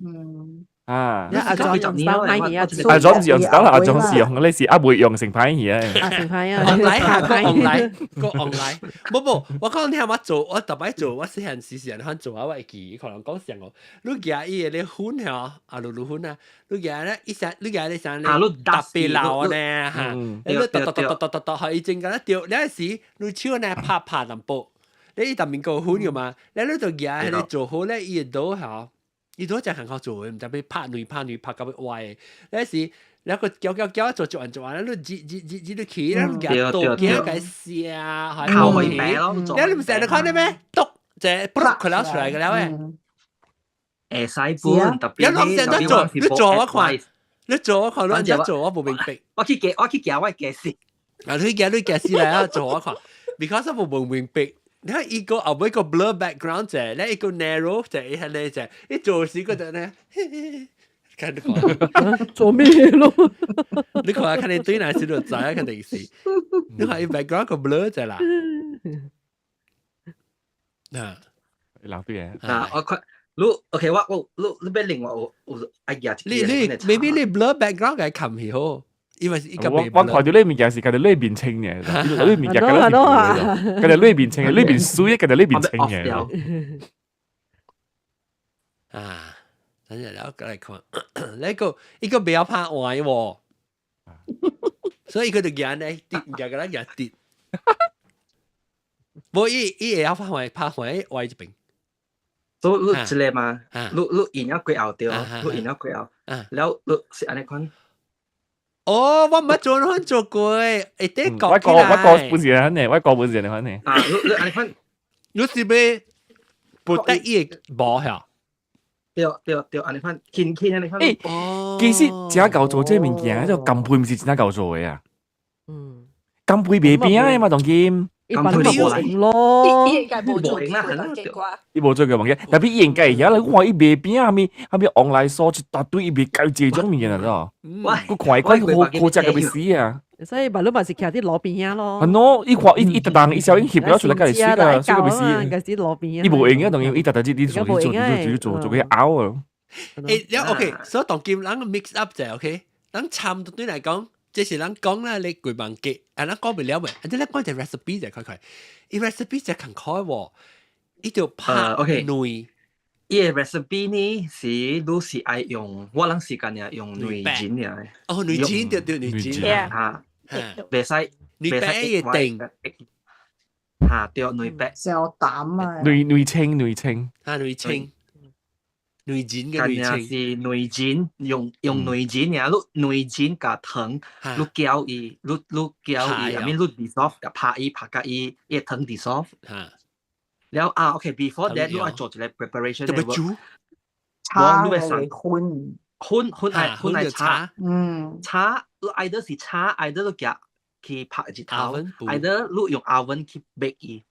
嗯。啊！阿莊用歹去啊！阿莊毋是用一刀啦，阿莊是用，你是阿未用成歹去啊！啊，成歹啊！往來下個往來個往來，無無，我講聽我做，我逐擺做，我細漢時時陣做啊，我會記，可能講上哦。你舉伊個咧粉吼，啊滷滷粉啊，你舉咧一聲，你舉咧聲咧特別老呢嚇，你跺跺跺跺跺跺，予伊真敢若著，了時你手呢拍拍淡薄，你伊逐面夠粉個嘛，了你就舉彼个做好咧，伊會倒吼。伊都真艱苦做的，毋知欲拍軟拍軟拍到欲歪的。那時，了閣攪攪攪做做完做完，你熱熱熱熱你起，了你舉刀鏡共寫，還靠起，了你毋是你看著咩？篤，這噗佢了出來個了誒。會使本特別你攏現在做，你做我看，你做我看，你按怎做我無明白。我去夾我夾死。啊，你夾你夾死來啊，做我看，because 我無明白。你看伊個後尾個 blur background 啫，咧一個 narrow 啫，伊係咧啫，伊做時嗰陣咧，看你看，做咩咯？你看看你對哪時就知啊，肯定是，你看伊 background 個 blur 啫啦，啊，人對嘅。啊，我看你 OK，我你你欲另外有哎呀，你 maybe 你 blur background 嘅冚起好。因為我看到你物件是看到你面青嘅，你物件看到是看到你面青嘅，你面水，看到你面青嘅。啊，等陣我過來看，呢個一個不要拍歪喎，所以佢就驚咧跌，驚個咱驚跌。無伊會曉拍歪，拍歪歪一邊。所以你一個嘛，你用了過後對，你用了過後，了你是按呢款。哦，我毋捌做款做過，會得講我個我個本事係呢，我個本事係呢。啊，你按呢款，你是欲不得伊個無嚇？對對對，按呢款，輕輕按呢款。欸，其實真𠢕做這物件，這干貝毋是真𠢕做的啊。干貝袂變的嘛，當今。一般都無用咯。伊應該無做啦，伊無做過物件，特別伊應該會曉，你看伊袂變啊，啥物啥物旺來酥一大堆，伊袂改這種物件啊，我看伊看好好食個欲死啊！所以嘛，你嘛是徛佇路邊仔咯。係喏，伊看伊伊特當伊小英翕了出來，會水啊，水個欲死。應該是路邊。伊無閒啊，當伊伊特特你做你做你做做做個拗啊。欸，了 OK，所以當今咱 mix up 者 OK，咱差不多對來講。這是咱講啦，你規網記，啊，咱講不了未？啊，你講隻 recipe 就快快，伊 recipe 就較快喎，伊就拍卵。伊個 recipe 呢是你是愛用，我人時間爾用卵仁爾。哦，卵仁對對卵仁。嚇，袂使卵白會定。嚇對，卵白。小膽啊！卵卵清卵清。嚇卵清。卵仁嘅卵清。是卵仁，用卵仁爾，你卵仁佮糖，你攪伊，你攪伊，I mean 你 dissolve，拍伊拍甲伊，伊糖 dissolve。了啊，OK，before that 你愛做一個 preparation。特別煮。炒你會粉。粉粉愛粉愛炒。炒，你 either 是炒，either 你夾去拍一頭，either 你用 oven 去 bake 伊。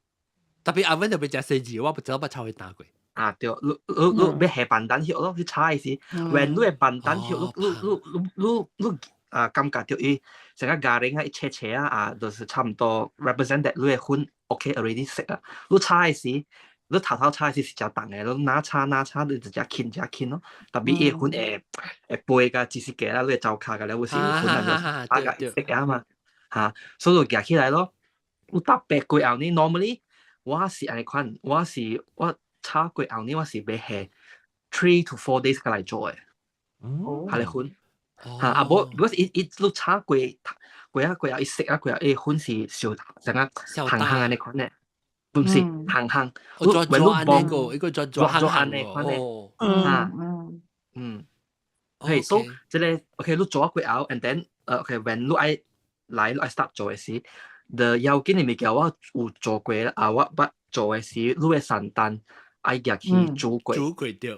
特別 oven 特別食細字，我不知道捌炒會打過。啊對，你你你欲下班蛋葉咯，去炒的時，when 你的班蛋葉，你你你你你啊感覺著伊成個 garing 啊，一切切啊，啊，就是差毋多 represent that 你的粉 OK already 熟啊。你炒的時，你頭頭炒的時是誠重的，你若炒若炒，你就誠輕誠輕咯。特別伊的粉會會飛甲一時個啦，你會走跤甲了，有時粉啊就打甲熟啊嘛，嚇，所以就夾起來咯。有特別過後呢，normally 我是按呢款，我是我。炒過後呢，我是欲下 3 to 4 days 過來做的，下嚟粉，嚇啊無，如果是伊伊你炒過過啊過啊，伊熟啊過啊，伊粉是燒成個烘烘按呢款的，毋是烘烘，做做按呢個，一個做做烘按呢款的，嚇，嗯，OK，so 這個 OK，你做過後，and then OK，when 你愛來你愛 start 做的時，the 要緊的物件我有做過啊，我捌做的時，你的山丹。愛夾去煮過，煮過對，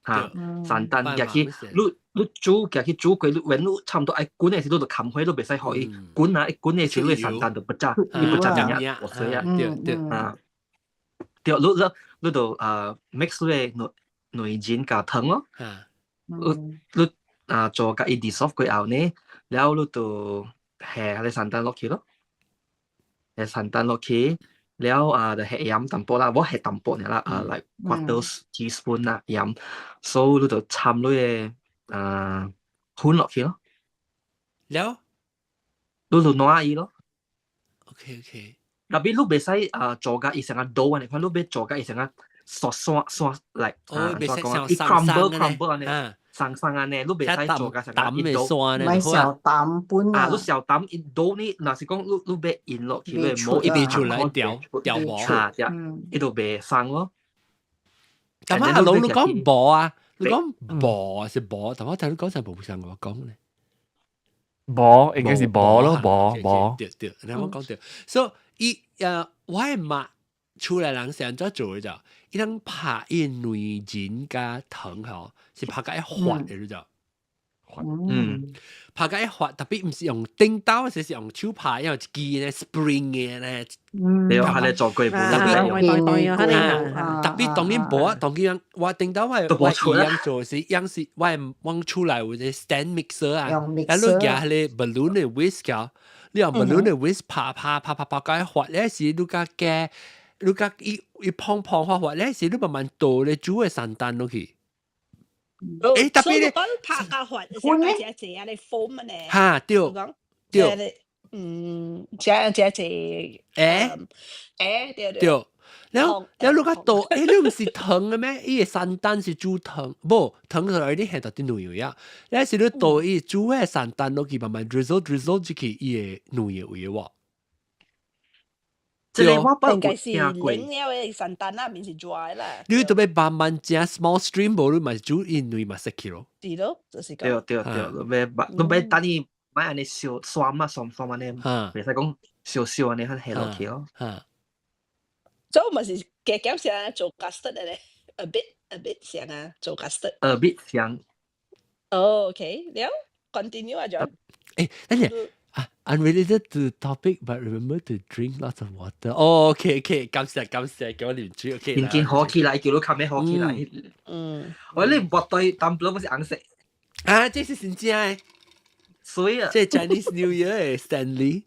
嚇，山丹夾去，你你煮夾去煮過，你when 你差毋多愛滾的時，你就冚火，你袂使予伊滾啊！一滾的時，你山丹就不炸，伊不炸物我水啊，對對啊，對，你你你就啊 mix 你的卵仁佮糖咯，你你啊做共伊 dissolve 過後呢，了你就下彼個山丹落去咯，下山丹落去。了啊，就下鹽淡薄啦，我下淡薄爾啦，啊，like quarter teaspoon 啦鹽，所以你就摻你的啊粉落去咯。了，你就攏伊咯。 OK。特別你袂使啊做甲伊成個 dough 按呢款，你欲做甲伊成個沙沙沙嚟，哦，袂使像 crumble crumble 按呢，鬆鬆按呢，你袂使做甲成個一 dough。咪小膽本啊！你小膽一 dough 呢，若是講你你欲印落去，你無伊袂出來掉掉毛，嚇，伊就袂鬆咯。但係阿老你講無啊，你講無是無，但我聽你講成無像我講咧。無應該是無咯，無無。對對，你我講對。所以伊我的媽厝內人是按怎做的就，伊人拍伊卵仁佮糖吼，是拍共會滑的，你知？滑。拍甲一滑，特別毋是用頂刀，是用手拍，因為一支咧 spring 嘅咧。你話係你做過特別對對啊，特別當然無啊，當然我頂刀我一樣做是樣是我往出來有隻 stand mixer 啊，啊你夾迄個 balloon 嘅 whisk 你用 balloon 嘅 whisk 拍拍拍拍拍甲一滑咧時，你甲加，你甲一一碰碰滑滑咧時，你慢慢倒咧煮嘅山丹落去。特別咧，拍甲滑，是加只隻啊，你 foam 呢？哈，對對。這這這，對對。對，然後然後你較倒，你毋是糖嘅咩？伊個山丹是煮糖，無糖是你下到啲奶油呀。你是你倒伊煮嘅山丹落去，慢慢 drizzle drizzle 入去伊個奶油位喎。這個我應該是冷了的山丹啊，毋是 dry 啦。你特別慢慢食 small stream，無你嘛煮伊奶嘛食去咯。是咯，就是對對對，你欲等伊莫按呢燒酸啊酸酸按呢，袂使講燒燒按呢，較下落去咯。所以嘛是加減像做 custard 咧，a bit a bit 像啊，做 custard。 a bit 像。哦，OK，了，continue 啊，John。等陣啊，unrelated to topic, but remember to drink lots of water. 哦，OK，感謝感謝，叫我啉水，OK。緊緊好起來，叫你較咩好起來。我你抹對淡薄不是紅色。啊，這是真正的。所以啊，這 Chinese New Year 的 Stanley。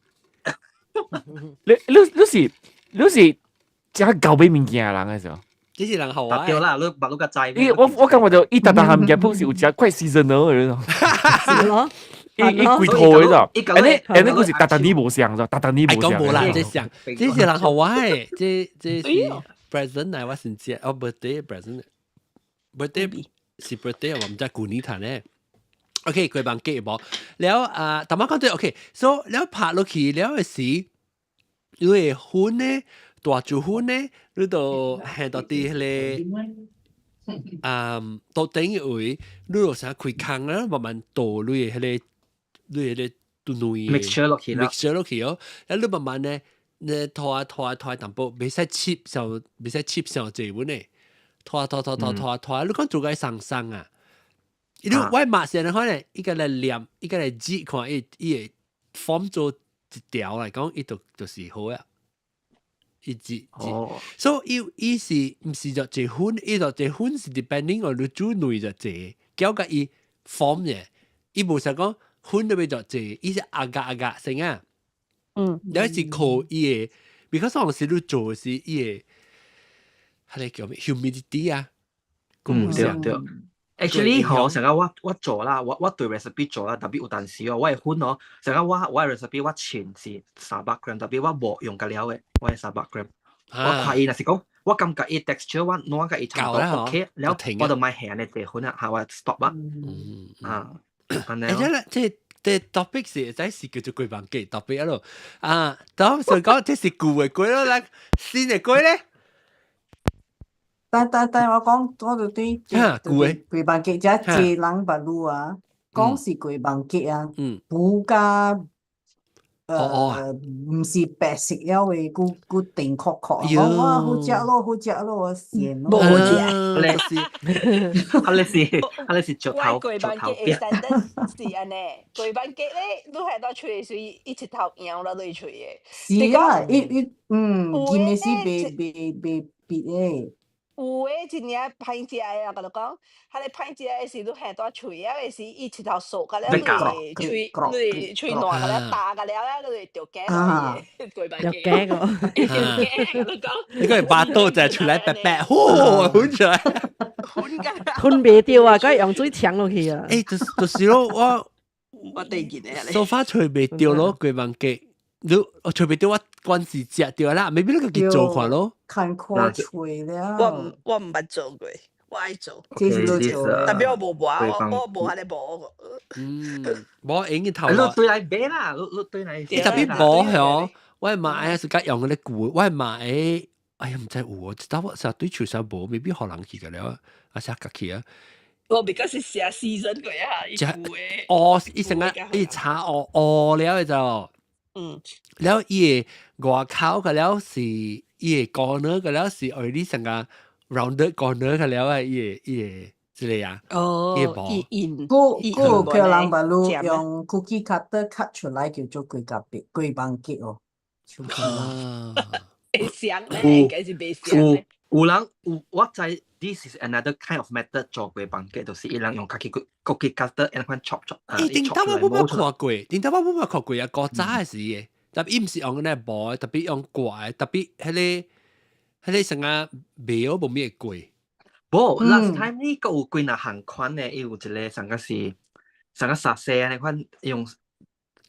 你你是食舊味物件人嘅時候，這是人好啊。對啦，你捌你較知。伊我感覺到伊逐逐項物件本是有食怪 seasonal 嘅，是咯。伊伊規套嘅咋？and 呢 and 呢個是逐逐年無相咋？逐逐年無相。講無啦，這相，這是人好玩的，這這是 present 嚟，我先知，哦，birthday present，birthday 是 birthday，我毋知舊年談咧。OK，粿網雞無了啊，頭先講對 OK，所以了拍落去了嘅時，你會粉呢，大煮粉呢，你就下到佇彼個啊，到頂嘅位，你就啥開空啦，慢慢倒你的彼個你彼個內 mixture 落去啦，mixture 落去哦，啊，你慢慢呢，你拖拖拖淡薄，袂使切上，袂使切上濟本呢，拖拖拖拖拖拖，你講做個鬆鬆啊！伊我抹先的話咧，伊個來念，伊個來擠看，伊伊會 form 做一條來講，伊就就是好啊。伊擠擠，所以伊伊是毋是就一粉，伊就一粉是 depending on 你煮內就濟，交甲伊 form 嘅，伊無是講粉都欲就濟，伊是壓壓壓成啊。有是靠伊個，because 有時你做是伊個，彼個叫咩 humidity 啊，嗯，對對。Actually 嗬，成日我做啦，我對 recipe 做啦，特別有陣時哦，我會粉哦，成日我 recipe 我稱是300 gram，特別我無用較了嘅，我係三百 gram。我看伊若是講，我感覺伊 texture 我攞甲伊差不多 OK，了我就莫下呢濟粉啊，嚇我 stop 啊。啊，按呢。誒，這這 topic 是會使是叫做粿網雞 topic 啊咯，啊，當所以講這是舊的粿咯，來新的粿咧。但我講我就對舊的粿網雞這濟人捌滷啊，講是粿網雞啊，不加毋是白色了的，閣閣甜殼殼。講哇好食咯，好食咯，我鹹咯。無好食，啊你是啊你是石頭粿網雞會使是按呢，粿網雞咧，你下到喙時，伊一頭揚落落喙的。是啊，伊伊飲的是袂袂袂滗的。有的真正歹食的啊，共你講，彼個歹食的是你下到喙仔的時，伊一頭嗦甲了，你喙你喙爛甲了，焦甲了啊，你會著驚落去的，粿網雞。著驚個，著驚，你講。你個巴肚就出來白白，呼，粉出來。吞袂著啊，該用水搶落去啊。就是咯，我我對見的。 so far 揣袂著咯，粿網雞。你我揣袂著，我關是食著啦，maybe 你家己做看咯。看看揣了。我毋捌做過，我愛做。這是你做，特別我無磨，我無彼个磨。無用嘅頭。你對來買啦，你你對來。你特別磨嗬，我買是較用嗰啲舊，我買哎呀毋知有哦，知道我成日對樹上無，未必予人去個了，啊寫家去啊。我比較是寫 season 過啊，伊舊的。哦，伊成個伊炒哦哦了就。了伊個外口個了是伊個 corner 個了是 already 成個 rounded corner 個了啊，伊個伊個這個啊。哦，伊古古叫人把路用 cookie cutter cut 出來叫做粿角餅、粿飯粿哦。啊，會想咧，應該是袂想。有有人有我知，this is another kind of method 做粿飯粿，就是伊人用家己 cookie cutter 按款 chop chop。欸，頂頭我冇看過，頂頭我冇看過啊，古早的時嘅，特別伊毋是用那磨，特別用刮，特別彼個成個袂好無咩過。無，last time 呢個有幾若項款咧，伊有一個上個是上個沙西啊，那款用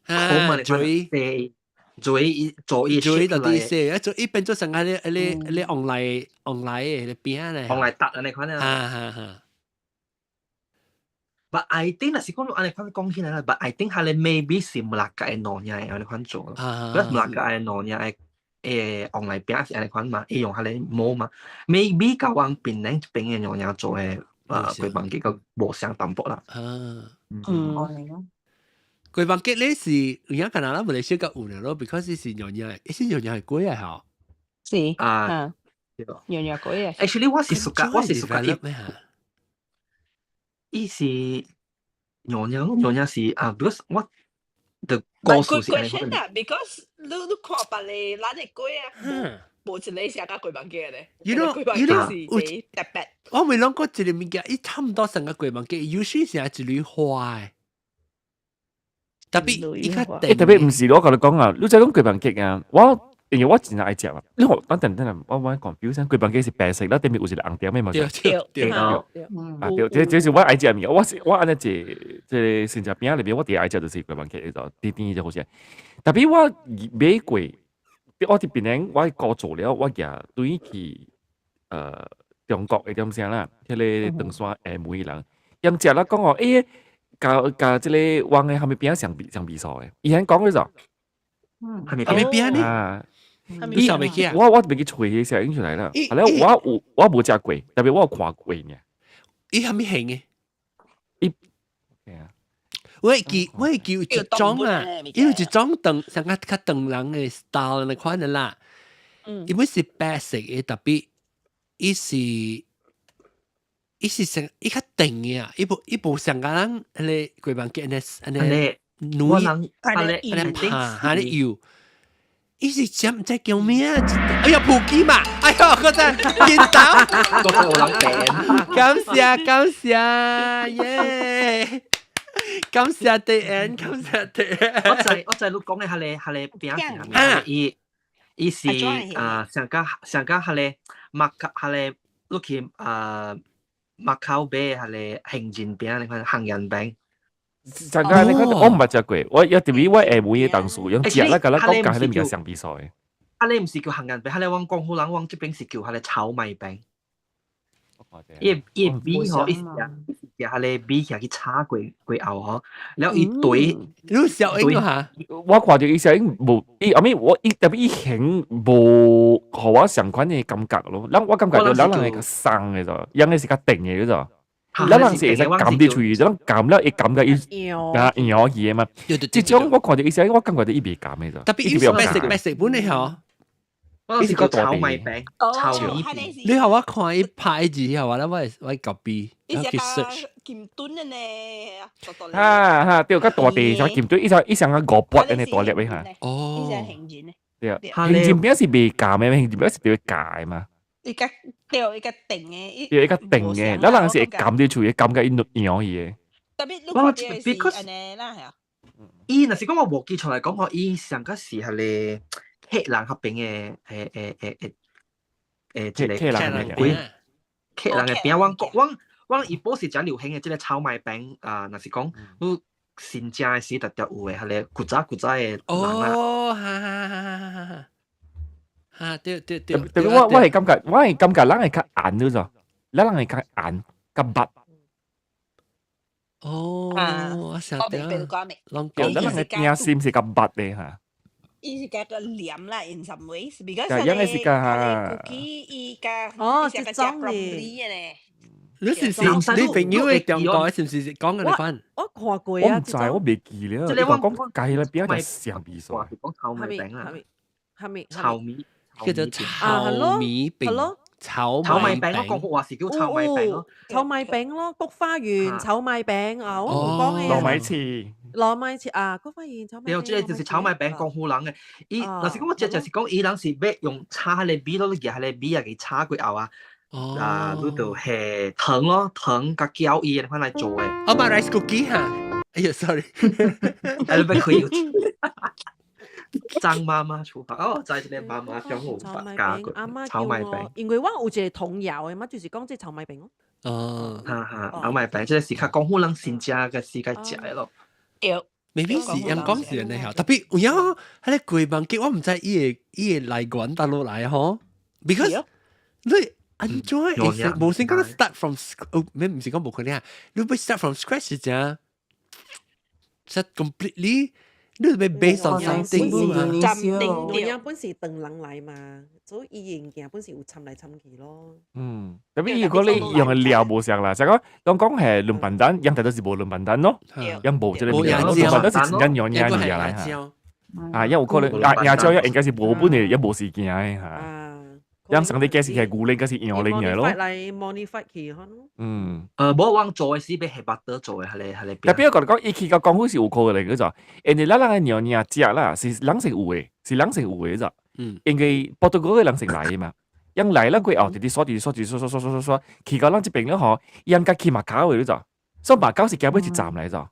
啊，嘴嘴做伊嘴就啲寫，做一邊做成個咧 online online 的彼個餅咧，online 搭啊那款啊。哈哈哈。 But I think 若是講按呢款講起來啦，But I think 係 maybe 是馬來嘅娘惹按呢款做，because 馬來嘅娘惹誒旺來餅是按呢款嘛，伊用彼个模嘛，maybe 佮阮檳城這邊的娘惹做的啊粿飯粿個無相淡薄啦。啊，嗯，粿飯粿咧是有影可能咱馬來西亞有呢咯，because 是娘惹，伊是娘惹的粿啊吼。是啊，娘惹粿啊。 Actually 我是 suka，我是 suka 伊是娘惹，娘惹是啊，because 我的故事是按呢款。啊，because 你看別个咱的粿啊，無一个寫佮粿飯粿咧。 You know，是特別。我未諗過一個物件，伊差唔多成個粿飯粿，有時是一縷花的，特別伊較欸，特別毋是我共你講啊，你知講粿飯粿啊，我因為我真正愛食嘛。你我等等等，我講表聲粿飯粿是白色，啦頂面有一個紅點的嘛。對對對。啊對，這是我愛食的物件。我是我按呢坐這個新食餅裡面，我第一愛食就是粿飯粿，就甜甜就好食。特別我買過，我佇檳城我過做了，我舉對去中國的點聲啦，彼個唐山廈門人，𪜶食了講哦，欸，佮這個阮的蝦米餅相比相比數的，伊按講的就，蝦米餅呢？啊，你想袂起啊？我袂記揣彼聲出來啦。後來我有我無食過，特別我有看過爾。伊蝦米形的？伊，係啊。我會記有一種啊，伊有一種長，像較較長人的 style 那款的啦。伊本是白色的，特別伊是成伊較長的啊，伊無像個人彼個粿飯粿按呢按呢，軟，按呢拍，按呢油。伊是啥毋知叫咩啊？哎呀，普吉嘛！哎呦，我真見到，個有人病。感謝感謝耶！感謝地恩，感謝地恩。我知你講的彼個餅是啥物？伊是啊，上加上加彼個麥卡彼個，你去啊麥口買彼個杏仁餅，你看杏仁餅。上加你看我毋捌食過，我一特別我下暝的同事用食啦，共咱講共彼個物件相比數的。啊，你毋是叫杏仁餅，彼個阮廣府人，阮這邊是叫彼個炒米餅。伊伊米吼，伊是食彼個米下去炒過過後吼，然後伊堆，你小英哈？我看著伊小英無，伊後尾我伊特別伊形無，予我相款的感覺咯。咱我感覺著咱人會較鬆的就，樣的是較定的就。咱人是會使含佇喙，咱含了會感覺伊啊搖去的嘛。這種我看著伊小英，我感覺著伊袂含的就。特別伊是白色白色本的吼。伊是個炒米餅，炒米餅。你予我看伊拍字，予我咧，我 copy，我去 search。金墩的呢，哈哈，對，較大塊，像金墩，伊像伊像個五撥按呢大粒的哈。哦。伊是杏仁的。對啊，杏仁餅是袂鹹的，杏仁餅是特別鹹的嘛。伊較對，伊較定的。對，伊較定的，咱人是會含佇喙，感覺伊搖去的。特別你看著是按呢啦，係啊。伊若是講我無記錯來講，吼，伊上個是彼個。客人彼邊的這個客人的餅，客人的餅，阮阮阮伊保是誠流行的這個炒米餅啊，若是講你新正的時特特有的，彼個古早古早的人啊。哦，哈哈哈哈哈哈！哈，對對對。特別我係感覺，我係感覺咱會較硬了咋，咱人會較硬較密。哦，我曉得。對，咱人的餅心是較密的哈。伊是加個黏啦，in some ways，because 佢個是加伊加哦，這種咧。你是是你朋友的中國是毋是講嘅你款？我看過啊，我毋知，我袂記了。你講計咧邊就上味素。講炒米餅啦，係咪？炒米叫做炒米餅。炒炒米餅，我講話是叫炒米餅咯。炒米餅咯，菊花園炒米餅啊，我唔講嘅。糯米糍。糯米糍啊，菊花園炒米。對，這個就是炒米餅，廣府人嘅。伊，若是講我這就是講，伊人是欲用炒彼个米咯，你夾彼個米啊，給炒過後啊，啊，你就係糖咯，糖佮攪伊款來做的。我買 rice cookie 哈。哎呀，sorry，哎，你欲開張媽媽廚房哦，在這邊媽媽教我教過炒米餅。因為我有一個童謠的嘛，就是講這炒米餅咯。哦，哈哈，炒米餅這個是較廣府人先食嘅時間食的咯。對，maybe 是人講是按呢曉，特別有影彼个粿網結，我毋知伊的來源佗落來吼，because 你按怎會無先講 start from，咩毋是講無可能啊，你欲 start from scratch 是誠，set completely 你欲 based on something 嘛？因為本是唐人來嘛，所以伊物件本是有摻來摻去咯。嗯，特別如果你用的料無相啦，就講攏講係涼拌蛋，樣大都是無涼拌蛋咯，樣無這個物件，涼拌蛋是真正樣樣物來嚇。啊，有可能啊，椰椒應該是無本的，也無時間的嚇。樣上啲解釋係牛奶，應該是羊奶嘅咯。來 modify 去可能。嗯。無我做的是欲係 butter 做的，彼个。特別我講講，伊去到廣府是有可能嘅，就，因為咱人的娘娘食啦，是人是有的，是人是有的咋。嗯。因為波多哥的人是來的嘛，樣來咱過後，直直刷，直直刷，直直刷刷刷刷刷，去到咱這邊了吼，樣甲去馬交的咋，所以馬交是基本一站來咋。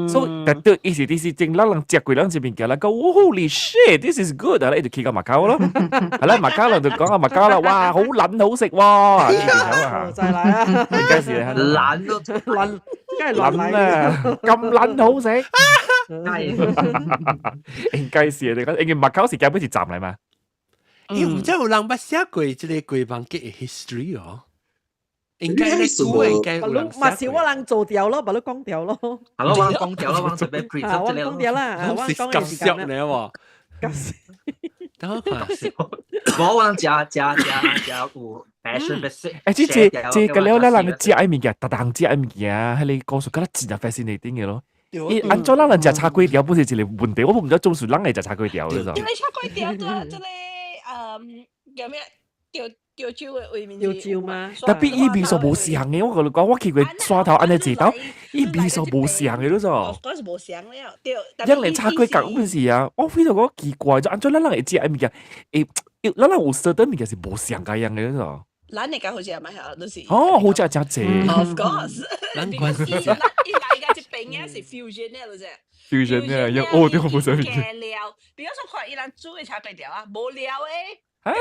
所以特別伊是就是正咱人食過咱這邊嘅，咱講 Holy shit，this is good 啊！伊就去到馬交咯，係啦，馬交人就講啊馬交啦，哇，好撚好食喎！再來啊！應該是懶都懶，梗係懶啊！咁撚好食，應該是啊！你講，因為馬交是基本是站來嘛。欸，毋知有人捌寫過這個粿網結的 history 哦？應該是應該有人嘛是我人做掉咯，把你講掉咯。係咯，我講掉咯，我準備 present 我講掉啦，我講嘅時間咧喎。搞笑。等我看。我我食食食食有 passion 欲食。欸，這這這個了，咱人食的物件，逐項食的物件，彼個故事，敢若真正 fascinating 的咯。伊按怎咱人食炒粿條本是一個問題，我毋知總是人會食炒粿條的。這个炒粿條，這個叫咩？潮潮州的位面潮州嗎？特別伊味素無相的，我共你講，我去過沙頭按呢坐兜，伊味素無相的咯咾。嗰是無相了，對。樣連炒粿條本是啊，我非常講奇怪，就按怎咱人會食的物件，會，咱人有 certain 物件是無相個樣的咯咾。咱會較好食嘛？嚇，都是。哦，好食誠濟。 Of course。咱關係。伊來個這邊仔是 fusion 的，就是。 fusion 的，用烏對無啥物。加料，比如說看伊人煮的炒粿條啊，無料的。啊，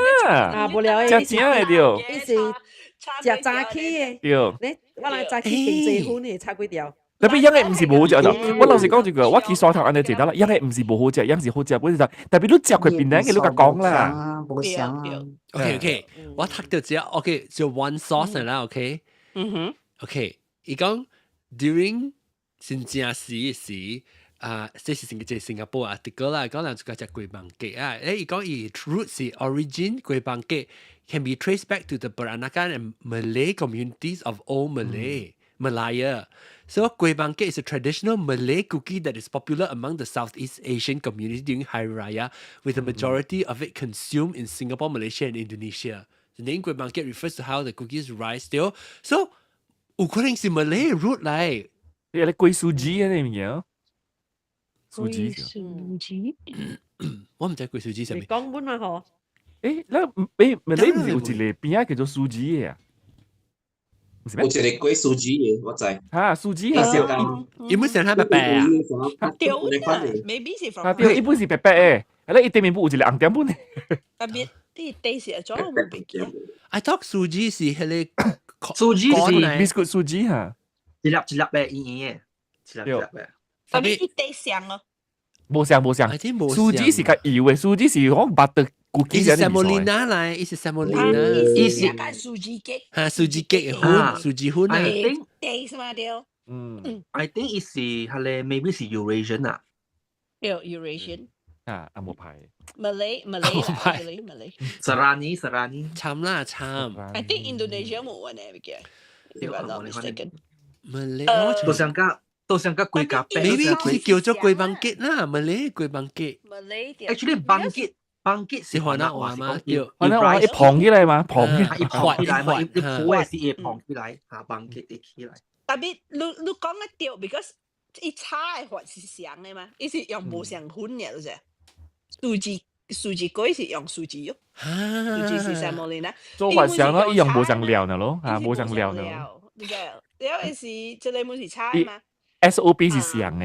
啊，無料的，食正的對。伊是食早起的。對。你我來早起定濟粉的炒粿條。特別樣的毋是無好食，我老實講一句，我去沙頭按呢坐兜啦，樣的毋是無好食，樣是好食，本是特別你食過檳榔的，你共講啦。無相啊。 OK OK，我讀到這 OK 就 one source 啦，OK。嗯哼。 OK，伊講 during 新正時時。啊，這是新這新加坡啊，這個啦，講人就食粿網粿啊，欸，伊講伊 root 是 origin 粿網粿 can be traced back to the Peranakan and Malay communities of Old Malay, Malaya. So 粿網粿 is a traditional Malay cookie that is popular among the Southeast Asian community during Hari Raya, with the majority of it consumed in Singapore, Malaysia, and Indonesia. The name 粿網粿 refers to how the cookies rise still. So 有可能是 Malay root 來。你係粿蘇雞啊？你物件？蘇雞。蘇雞。我毋知粿蘇雞啥物。講本嘛嗬？欸，那欸，你毋是有一個邊仔叫做蘇雞的啊？有一個粿蘇雞的，我知。哈，蘇雞係伊本身係白白啊？對啊，maybe 是 from。啊對，伊本是白白的，啊，伊對面不有一個紅點本的。特別啲地是裝我冇記。 I thought 蘇雞是彼個蘇雞是 biscuit 蘇雞哈，一粒一粒的，圓圓的，一粒一粒的。特別伊地上哦。無相無相，蘇雞是較油的，蘇雞是講 butter cookie。伊是 semolina 來，伊是 semolina，伊是蘇雞 cake，哈，蘇雞 cake 粉，蘇雞粉啊。 I think 地是嘛對？嗯，I think 伊是彼个 maybe 是 Eurasian 啊。對，Eurasian。啊，啊無牌。 Malay Malay Malay Malay。 Serani Serani。慘啦慘。 I think Indonesia 冇呢個，if I'm not mistaken。 Malay，都想講。都想個粿咖啡，maybe 是叫做粿網結啦，Malay 粿網結。 Malay Actually 網結 Pancake 是番仔話嗎？對，番仔話伊膨起來嘛，膨起來，伊膨起來嘛，伊鋪的是會膨起來，嚇 pancake 會起來。 Tapi 你講得對，because 伊炒的法是相的嘛，伊是用無相粉嘅，就是蘇汁粿是用蘇汁喲，蘇汁是 semolina。做法上咯，伊用無相料呢咯，嚇無相料呢。你個了的是這個物是炒的嘛？SOP 是相的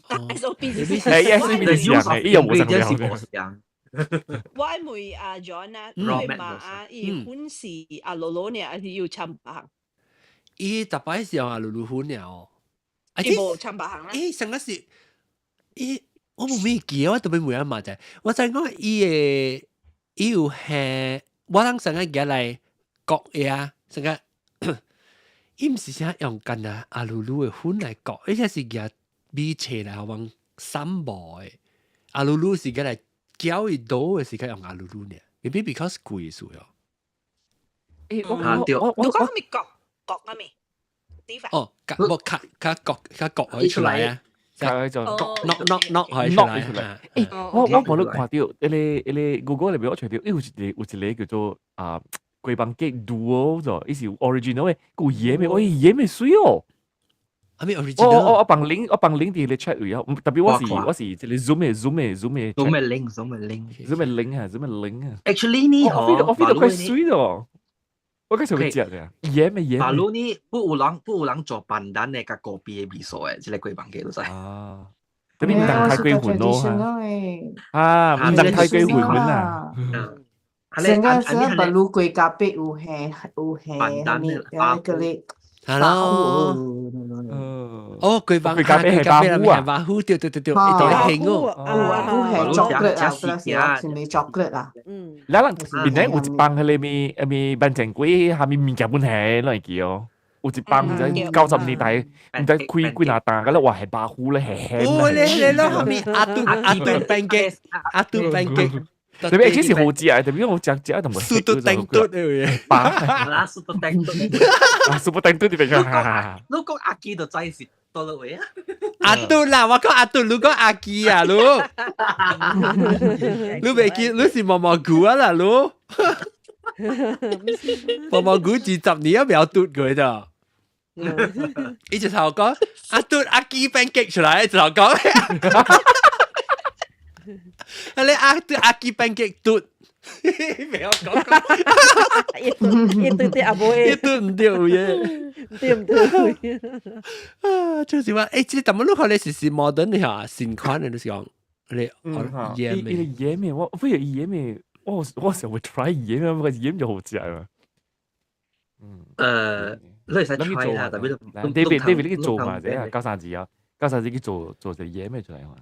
，SOP 是，SOP 是相的，伊用無相料嘅。我問阿 John 啊，佢嘛啊，伊粉是阿羅羅呢，還是有摻別項？伊逐擺是用阿魯魯粉爾哦，伊無摻別項啦。伊上個是，伊我無咩記，我特別問阿媽就，我知講伊的伊有係，我通上個舉來焗呀，上個伊毋是啥用干啊阿魯魯的粉來焗，而且是舉米切來往散無的，阿魯魯是舉來攪伊倒的時間用阿魯魯呢，maybe because 貴數喲。欸，我我我講咪焗焗啊咪，哦，無較較焗較焗可以出來啊，較就焗 knock knock knock 可以出來。欸，我無咧看到，彼個 Google 裏邊我找到，伊有一個叫做啊粿飯粿 duo 咗，伊是 original 的，有鹽的，喂鹽的媠哦。啊咩 original？我放 link 佇個 chat 位啊，特別我是這個 Zoom 的 Zoom 的 Zoom 的 Zoom 的 link Zoom 的 link Zoom 的 link 啊 Zoom 的 link 啊。 Actually 呢，我 feel 到快媠咗。我開始會食嘅，鹽的鹽。馬路呢，不有人做 pandan 的佮果皮的味素的，這個粿飯粿都知。啊，特別毋通太過粉咯啊，毋通太過粉啊。成個成個馬路粿咖啡有係 pandan 的啊，個咧。 Hello，哦，粿飯咖啡係巴糊啊，巴糊，對對對對，伊都係興哦，有係 chocolate 啊，是咪 chocolate 啊？嗯，咱人邊頂有一幫迄個咩咩萬正粿，下面物件本係攏會記哦。有一幫毋知90年代，毋知開幾若單，個咧話係巴糊咧係輕。哦，咧咧咧，下面阿杜阿杜 pancake，阿杜 pancake。特別其實好食啊，特別我食食同埋蘇嘟叮嘟嘅，啦，蘇嘟叮嘟，啊，蘇嘟叮嘟特別講。你講阿基就知是倒落位啊？阿杜啦，我講阿杜，你講阿基啊，你，你袂記，你是毛毛菇啊啦，你，毛毛菇20年都未嘟過咋？伊就頭講阿杜阿基 pancake 出來，一頭講。你阿對阿基 pancake 嘟，沒有講講，一對對阿妹，一對毋對嘅，毋對毋對。啊，就是話，欸，這個淡薄你看你是 modern 的嚇，新款的，就是講你鹽味，鹽味，我不有鹽味，我想會 try 鹽味，不過鹽就好食啊。嗯，你會使 try 啦，特別 David 你去做嘛？這啊，九三字啊，九三字去做做隻鹽味出來嘛。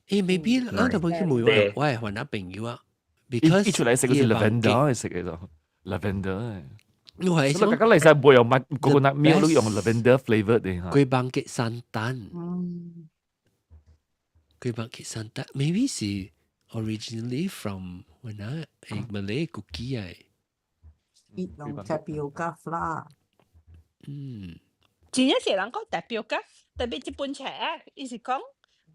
欸，maybe 咱就會去問我，我係問下朋友啊，because 一出來食個是 lavender 食嘅就 lavender。我係想，大家嚟晒冇用乜 coconut milk 都用 lavender flavor 的嚇。粿飯粿 santan，粿飯粿 santan，maybe 是 originally from when 啊 Malay cookie 啊。用 tapioca flour。嗯，真正是人講 tapioca，特別這本冊啊，伊是講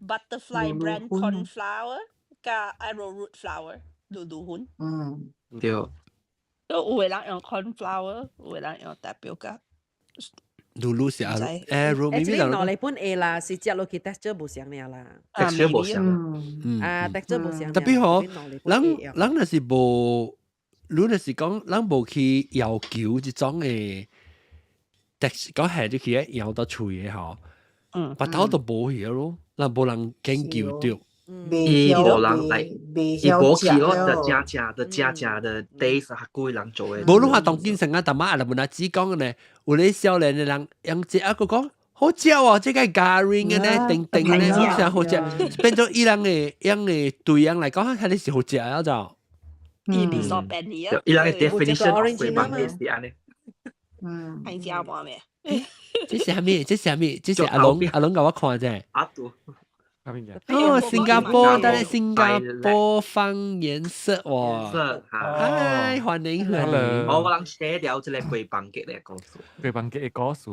butterfly bran corn flour 佮 arrowroot flour 滷滷粉。對。都有的人用 corn flour，有的人用 tapioca。滷滷是 arrow， actually 兩禮本會啦，是食落去 texture 無相爾啦。 texture 無相。啊，texture 無相。特別吼，人若是無，你若是講人無去要求這種的，講下就去搖到喙的吼，腹頭都無去咯，咱無人研究著。伊無人來，伊無去咯，就正正的正正的 taste 較久人做的。無你話當今成啊，淡仔阿拉本阿子講的呢，有咧少年的人用這一個講好食哦，這個 garing 的呢，甜甜的呢，好食好食，變做伊人的樣的對人來講，彼個是好食啊就。伊比所便宜啊。伊人的 definition of 粿飯粿是按呢。係食無咩？這是啥物？這是啥物？這是阿龍阿龍共我看者。阿杜。哦，新加坡，但係新加坡方顏色哇！嗨，歡迎歡迎。我人寫掉這個粿飯粿的故事。粿飯粿的故事。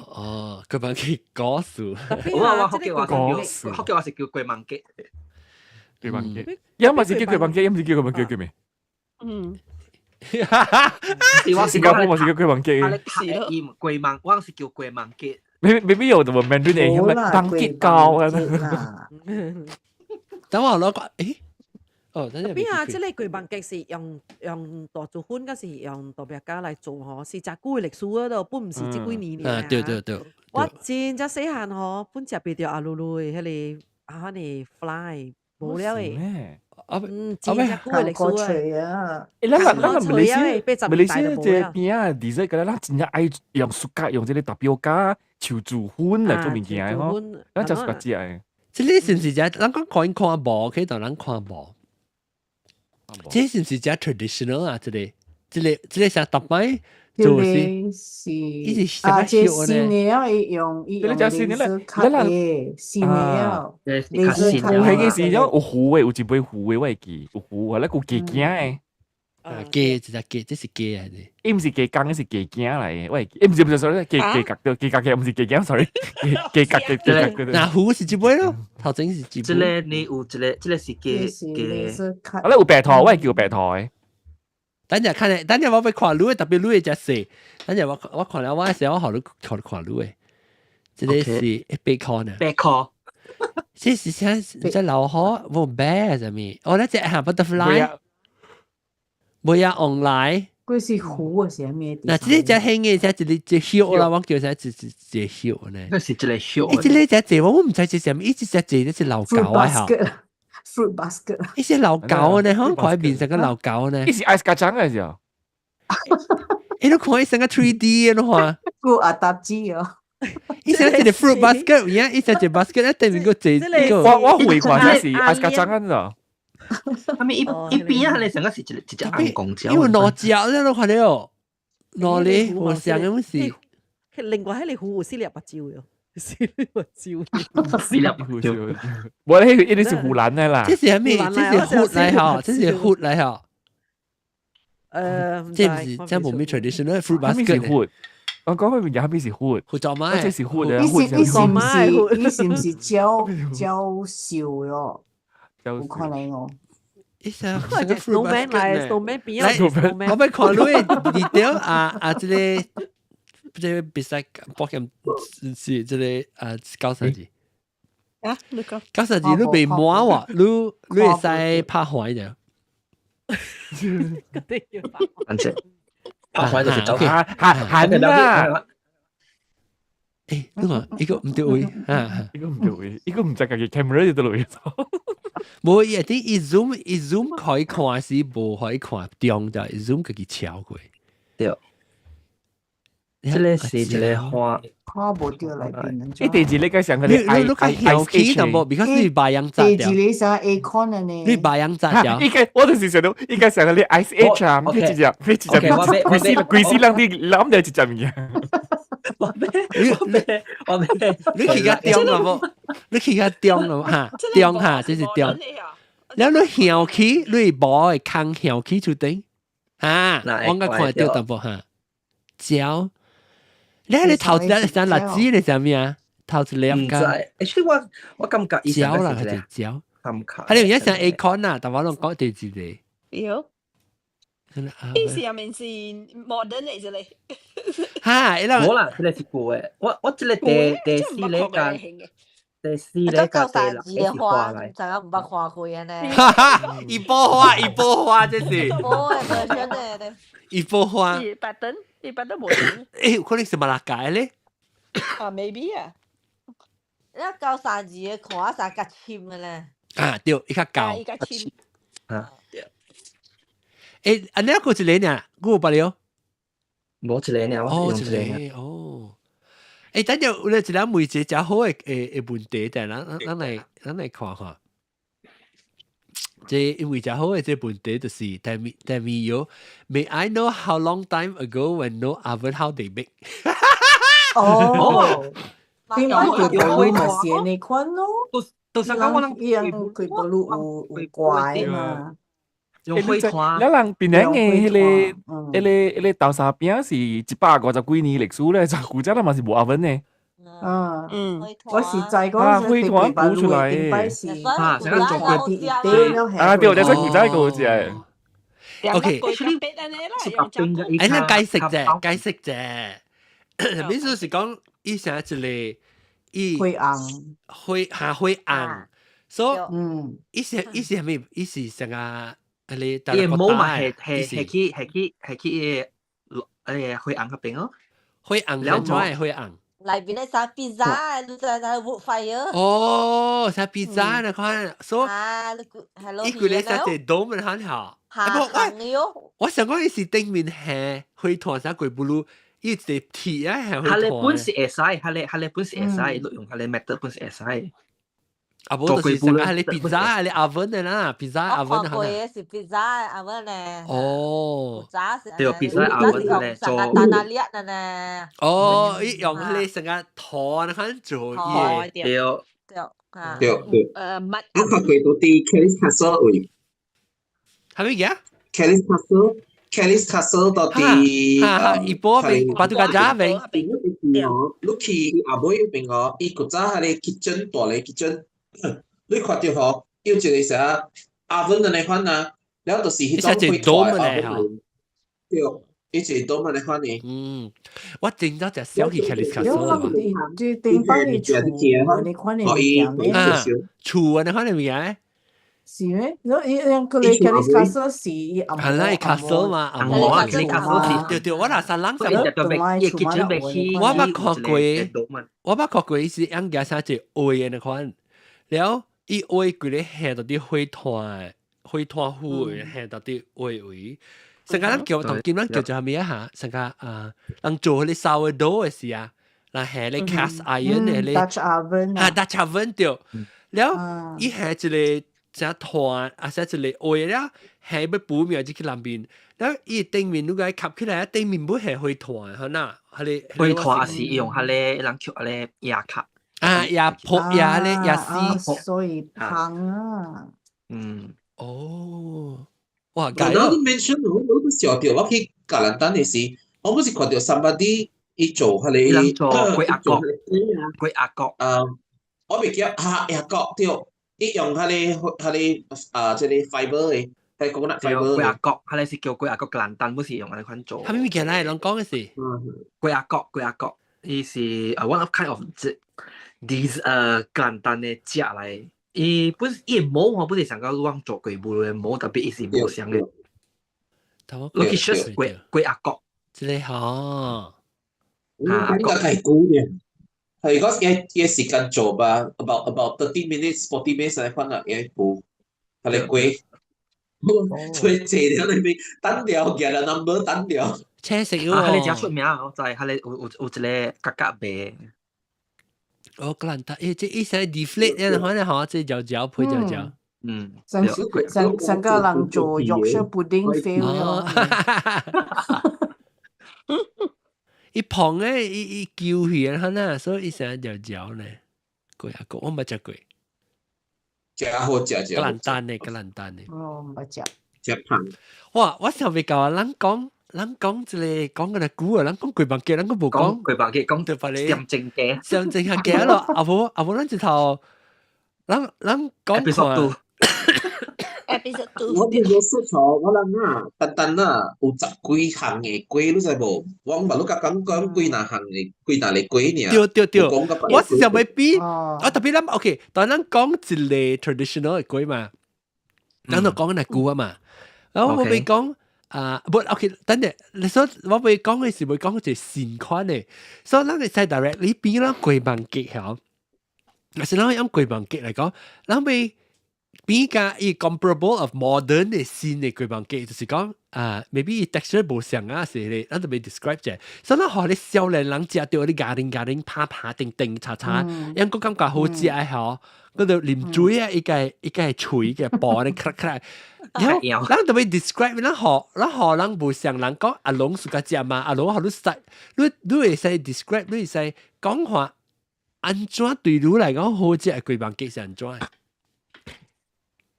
哦，粿飯粿故事。我福建話叫福建話是叫粿飯粿。粿飯粿，一咪是叫粿飯粿，一唔是叫粿飯粿叫咩？嗯，是我是新加坡嘛是叫粿飯粿。啊，你讀伊粿網，我是叫粿網粿。未必有的 Mandarin 嘅，咩當結糕啊？等我攞個，誒，哦，等陣。邊啊？這個粿網粿是用大竹粉，還是用豆苗膠來做吼？是真久的歷史啊，都本毋是這幾年啊，對對對。我真正細漢吼，本食袂著阿魯魯的彼個啊，彼個 fly 無了的。啊，嗯，真正久的歷史啊！欸，咱馬來西亞，馬來西亞這邊啊，dessert 個咱真正愛用 suka 用這個塔皮卡、樹珠粉來做物件吼，咱真 suka 食的。這個是毋是只？咱講看看無，可以當咱看無。這是毋是只 traditional 啊？這個啥特擺做是？是，啊，這新的啊，伊用伊用新的咧，新的啊，有迄個是有糊的，有一杯糊的，我會記有糊，那個雞羹的。啊，雞一隻雞，這是雞來的。伊毋是雞公，是雞羹來的。我會記，毋是毋是，sorry，雞雞角對，雞角嘅毋是雞羹，sorry，雞角嘅雞角嘅。那糊是一杯咯，頭前是一杯。這個你有一個，這個是雞雞。啊，你有白桃，我會叫白桃的。等陣看咧，等陣我欲看你的，特別你的只細。等陣我看了，我時我予你看看你的。這個是100塊呢。100塊。這是啥？這老虎無白啥物？哦，那隻係 butterfly。無啊，online。佢是虎啊，是咩？嗱，這個只輕嘅，只一個隻葉啦，我叫啥？一一隻葉呢？那是一個葉。伊這個只隻我毋知這啥物，伊這隻隻是老狗啊！吼。 Fruit basket。伊是老狗呢，可看面成個老狗呢。伊是 ice kacang 嘅時候。伊都看伊成個 3D 嘅話。個阿達子哦。伊成一個 fruit basket，有影伊成一個 basket，一對面個坐一個。我會看這是 ice kacang 啊！他們一邊啊，你成個是一個一隻紅公鳥。因為兩隻你都看到，兩個我想嘅是。另外彼個虎有四粒目睭喲，四粒目睭。四粒目睭。無，彼個一定是護欄的啦。這是啥物？這是虎來吼，這是虎來吼。這毋是這無咩 traditional fruit basket。我講佢面有咩是虎？虎做咩？這是虎的。你是毋是蕉蕉樹喲？有可能哦。伊啥？ snowman 來，snowman 邊啊？我欲看你你掉啊啊！這個比賽保險是這個啊九三字。啊，你講九三字你袂滿喎，你會使拍壞者。反正拍壞就是走，行行啦。欸，你看，伊個毋對位，啊，伊個毋對位，伊個毋知家己 camera 就對落去。無，伊啲伊 zoom 伊 zoom 可以看是無可以看中就 zoom 家己超過。對。這個是一個花，看無著內邊。伊第二個該上個你你你較曉起淡薄，because 你白樣雜掉。第二個啥 acorn 呢？你白樣雜掉。應該我就是想到，應該上個你 Ice Age 啊，彼一隻，彼一隻，規死人你諗到一隻物件。我欲我欲我欲，你去較中了無？你去較中了哈？中哈，這是中。然後你向起，你無會空向起出頂，哈？我應該看到淡薄哈。蕉。你係你頭一隻栗子你啥物啊？頭一粒噶。唔知，actually 我感覺蕉啦，係蕉。感覺。係你有像 acorn 啊，但我攏講第二個。有。伊是係咪是 modern 嚟啫咧？哈！無啦，這個是舊的。我這個第四個間，第四個加第六個是花來。大家毋捌看過安呢？哈哈！一波花，一波花，這是。無的，無選的。一波花。伊白燈，伊白燈無燈。欸，可能是馬來改咧。啊，maybe 啊。你九三字的看啥較深的咧？啊，對，伊較厚。伊較深。啊，對。欸，啊，你還有一個呢？我有捌了。無一個呢，我用一個。哦。欸，等陣有咧一個問一個誠好的的問題，但咱來看看。這因為誠好的這問題就是，tell me you may I know how long time ago when no oven how they bake？哦，點解佢會咪寫呢款咯？都想講我人伊人佢不如有怪嘛。用火炭。咱人檳城的彼個彼個豆沙餅是150幾年歷史咧，就古早咱嘛是無 oven 呢。啊，我是在啊，講灰團鼓出來頂擺是啊，成個做過啊，對，我哋識古仔個好似係。 OK，哎，咱解釋啫，解釋啫。意思是講，伊成一個伊灰紅，灰下灰紅，所以伊是啥物？伊是成個你伊毛嘛係去灰紅嗰邊哦。灰紅係怎係灰紅？內邊咧啥披薩，你知影 wood fire。哦，啥披薩那款，所以啊，你係伊佢咧啥隻 dome 很好。我我想講伊是頂面係灰團啥鬼不魯，伊一個鐵啊係灰團。佢哋本是會使，佢哋本是會使，用佢哋 method 本是會使。啊，無就是成個係你披薩，你 oven 的啦，披薩 oven 我看過的是披薩 oven 咧。哦。對，披薩 oven 咧做。單單粒的呢。哦，伊用彼個成個坨那款做伊。對。對。對對。我看過到佇 Kelly's Castle 位。係咪嘅？Kelly's Castle，Kelly's Castle 到佇哈哈，伊波邊，巴杜加加邊。你去阿尾邊哦，伊古早彼個 kitchen 大个 kitchen。你看著吼，有一個啥 oven 的那款啊，了就是彼種灰團的 oven。對，伊一個 dome 的款的。嗯，我真早食小去 Kelly's Castle 啦。就頂擺的厝的款的物件咧。厝的那款的物件。是咩？你伊樣佢哋 Kelly's Castle 是伊暗係啦，Castle 嘛，暗摩啊，Kelly's Castle 對對，我若啥人上，我捌看過，我捌看過，伊是養家啥一個畫的那款。了，伊畫規個下到啲火炭，火炭糊下到啲畫位。成個咱叫同今咱叫做啥物啊？嚇，成個啊，人做彼個 sourdough 的時啊，人下咧 cast iron 的咧， Dutch oven 啊，Dutch oven 對。了，伊下一個只團，啊，寫一個畫了，下欲補苗就去南邊。了，伊頂面如果吸起來，頂面欲下火炭，嚇呐，彼個火炭是用彼個人叫彼個牙卡。啊，也破也咧，也死，所以香啊。哦，哇，我都 mention 我都想到我去吉蘭丹的時，我不是看到 somebody 伊做彼個做粿仔角，粿仔角。啊，我袂記得啊，鴨角對，伊用彼個啊，這個 fiber 的，係 coconut fiber。粿仔角，彼個是叫粿仔角吉蘭丹，不是用按呢款做。啥物物件來？攏講的是。粿仔角，粿仔角，伊是啊 one of kind of these 簡單的食來，伊本伊模吼，不是上個攏做粿母的模，特別伊是無相的。你去 search 粿粿仔角，這個吼，啊，應該太久咧。係講伊時間做吧，about 30 minutes, 40 minutes 來款啦，伊補，佢嚟粿。所以坐了那邊等了，寄了 number 等了。車食喎。啊，彼個誠出名，我知，彼個有一個角角賣。哦，格蘭達，誒，這意思係 deflate 咧，可能嗬，這嚼嚼配嚼嚼。上上上個人做 Yorkshire pudding fail 了。伊胖咧，伊伊揪去啊，哈所以伊成日嚼嚼呢。粿仔角，我毋捌食過。食好食食。格蘭丹呢，格蘭丹呢。哦，毋捌食。食胖。哇！我想欲共人講。咱講一個講個久啊，咱講粿飯粿，咱閣無講粿飯粿，講對別個上正嘅，上正下嘅咯。啊無啊無，咱一頭，咱講看。 Episode two。我見過說錯，我諗啊，單單啊，有十幾項的粿，你知無？我毋捌你甲講講幾若項的，幾若個粿爾。對對對，我是想欲比，我特別咱 OK，當咱講一個 traditional 的粿嘛，咱就講那久啊嘛，然後我欲講。啊，不，OK，等陣，你所我欲講的是欲講一個新款的，所以咱會使 directly 比咱粿飯粿曉，若是咱用粿飯粿來講，咱欲比較伊 comparable of modern 的新的粿飯粿，就是講啊，maybe 伊 texture 無相啊，是咧，咱就欲 describe 者，所以咱予你少年人食著你咬叮咬叮，拍拍叮叮叉叉，樣個感覺好食的吼，嗰度啉水啊，伊個伊個喙嘅薄咧，咔咔。然後咱就欲 describe，咱予人無像人講阿龍是較食嘛，阿龍予你使，你會使 describe，你會使講話按怎對你來講好食的粿飯粿是按怎？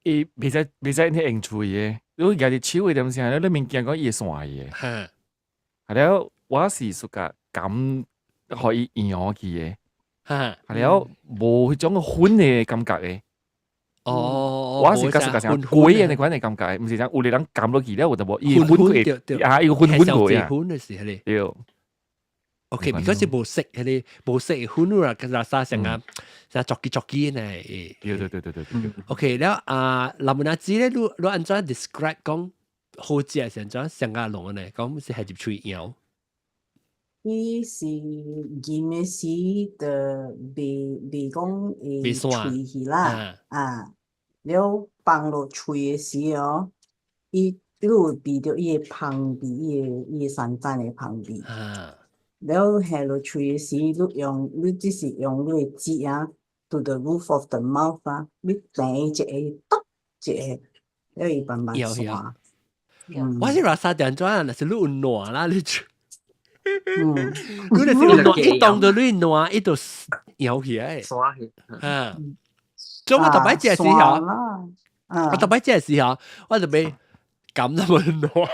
伊袂使袂使去用喙的，你舉佇手的點聲，你物件講伊會散去的。哈，係了，我是屬較敢予伊揚去的。哈，係了無彼種粉的感覺的。我是感覺像鬼的那款的感覺，毋是講有的人撳落去了，有淡薄伊粉過啊，伊個粉粉過啊，粉的是彼個。對。 OK，because 是無色，彼個無色的粉啦，其實啥像啊，像作機作機呢。對對對對對對。 OK，了啊，林文阿姊咧，你按怎 describe 講好食是按怎上加濃呢？講是係入喙咬。伊是鹹的時就袂講會脆去啦，啊，了放落喙的時哦，伊你有聞著伊的芳味，伊的山丹的芳味。了下落喙的時，你只是用你的舌啊，to the roof of the mouth 啊，你彈一下，篤一下，了伊慢慢散。我是話沙點怎啊？若是你有爛啦，你就。你就是有爛，一動到你爛，伊就咬起來。刷去。啊。所以我逐擺食時候，我逐擺食時候，我就欲撳那麼爛。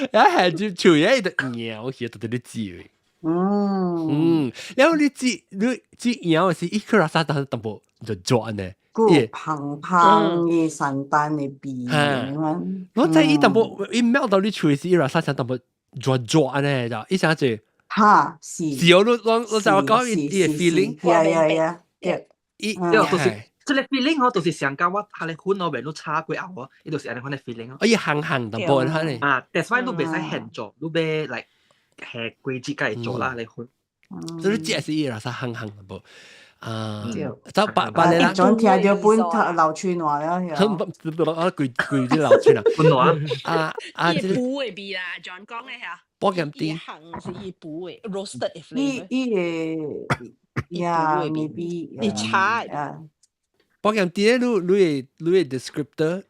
一係就喙咧，就咬起，就佇咧嚼。然後你嚼咬的時，伊去垃圾淡淡薄就轉呢。個芳芳的山丹的味，我知伊淡薄伊 melt 到你喙時，伊垃圾淡薄轉轉呢，就伊啥子？哈，是。是哦，你就我講伊的 feeling。 Yeah。伊就是。這個 feeling 吼，就是上甲我彼个粉哦，袂你炒過後哦，伊就是按呢款的 feeling 哦。伊香香淡薄哈呢。啊，that's why 你袂使現做，你欲 like 下規節才會做啦，彼个粉。所以這是伊啦，啥香香淡薄。啊，走白白你啦。總聽著本流喙瀾了，我規規啲流喙啦。本瀾。啊啊！伊補的味啦，John 講的嚇。保險啲。香是伊補的，roasted flavor。伊個呀，maybe。你炒。保險啲咧，你的 descriptor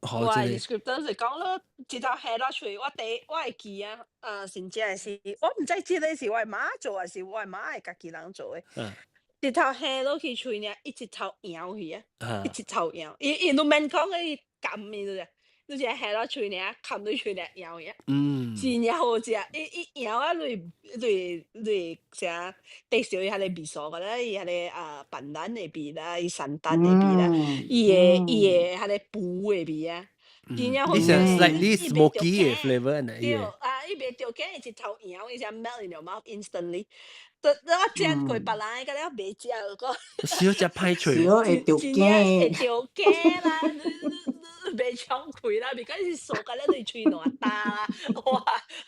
我 descriptor 是講咯，一頭下落喙，我第我會記啊，真正是，我毋知這個是我媽做，還是我媽的家己人做的。一頭下落去喙爾，伊一頭搖去啊，一頭搖，伊伊都免講伊含伊就。你只下落喙爾，含你喙爾搖去啊。真正好食，伊伊搖啊，你你你啥？特少伊彼个味素個啦，伊彼个啊斑蘭的味啦，伊山丹的味啦，伊的彼个布的味啊，真正好食。 Slightly smoky 的 flavor 呢？對啊，伊袂著驚，伊一頭搖，伊才 melt in your mouth instantly。我食過別人的，甲了袂食個。少食歹喙。少會著驚。會著驚啦，袂暢快啦，別講是素甲了你喙爛焦啦，哇！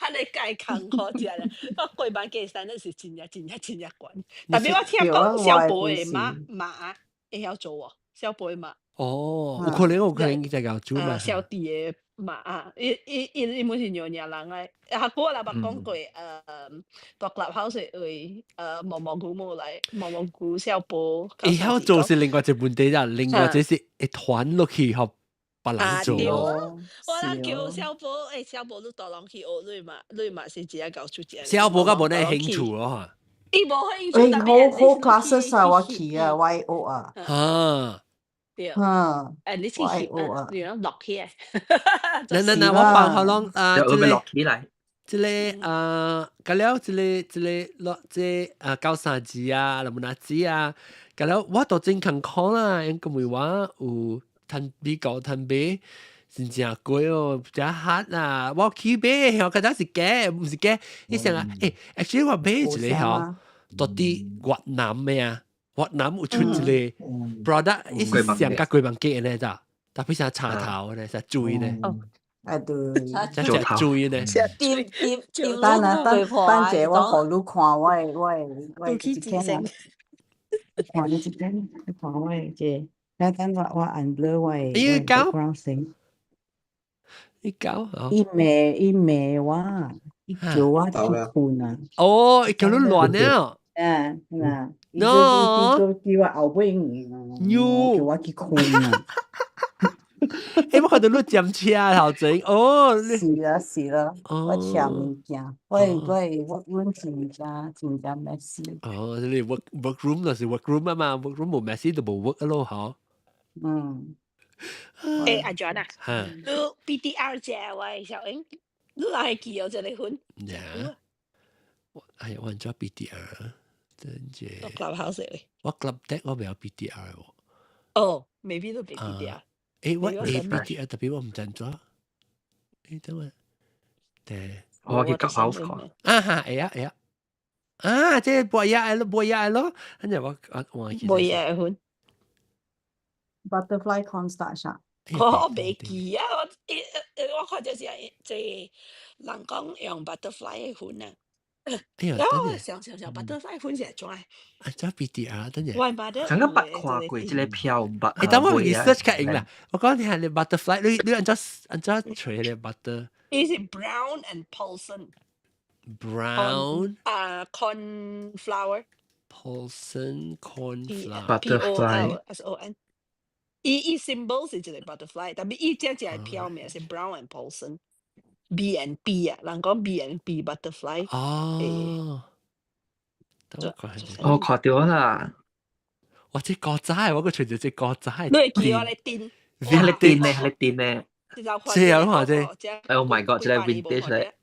彼个介艱苦食咧，我過萬加山那是真正真正真正懸。特別我聽講小寶的媽媽會曉做哦，小寶的媽。哦，有可能有可能伊在搞煮嘛。小弟的媽啊，伊伊伊伊本是娘惹人來，啊，我若捌講過，蹛 clubhouse 位，毛毛菇冇來，毛毛菇小寶。會曉做是另外一個問題啦，另外這是會傳落去予別人做。對啊，我人叫小寶，欸，小寶你大人去學，你嘛你嘛是真正𠢕煮食。小寶較無那興趣咯。伊無興趣。欸，好好 classes 啊，我去啊，我愛學啊。哈。對。嗯。欸，你去翕啊？你攏錄起來。嗱嗱嗱，我放下攏啊，這個錄起來。這個啊，甲了這個這個落這啊高三字啊，林文子啊，甲了我都真艱苦啦，因為我有趁美國趁買真正貴哦，真黑啊！我去買，我覺得是假，毋是假。你想啊，欸，actually 我買一個吼，到底越南的啊，越南有出一個 product，伊是上較貴萬價的呢，咋？特別是茶頭呢，是水呢。啊對，食水呢。點點點等啊等等者，我予你看我的這間啊，看你這間，你看我的這，等等我 unblur 我的 background 先。你搞？伊罵我，伊叫我去睏啊。哦，伊叫你亂了。啊，嗱，伊 No 叫我後尾叫我去睏啊。欸，我看到你佔車頭前，哦，是啦是啦，我車物件，我阮真正真正 messy。哦，你 work room 就是 work room 啊嘛，work room 無 messy 就無 work 咯，嗬。嗯。欸，阿 John 啊，你 BDR 只喂小英，你哪會記哦這個款？呀，哎呀，我按怎 BDR？等者。我 Clubhouse 嚟。我 Club Deck 我未有 BTR 喎。哦，maybe 都未 BTR。誒，我 A BTR 特別我唔知怎。誒，等下，對。我去 Clubhouse 看。啊哈，會啊會啊。啊，這個背仔咯，背仔咯，跟住我背仔款。 Butterfly cornstarch 啊。我未記啊！我看就是這人講用 butterfly 的粉啊。哎呀，我想想想，butterfly 粉是怎啊？啊，這 BTR 等陣。我捌得。曾經捌看過這個票捌。誒，等我去 search 較用啦。我講你係你 butterfly，你按怎按怎揣你 butter？伊是 brown and Polson。 Brown。啊，cornflour。 Polson cornflour。 P O L S O N。伊 symbol 是一個 butterfly，但係伊正正係票名是 Brown and Polson。B and B 啊，人講 B and B butterfly。哦。我看到啦。哇！這古早我閣揣著這古早。你會記我來訂？你係訂咧，係訂咧。這樣話這。 Oh my god！這個 vintage 咧。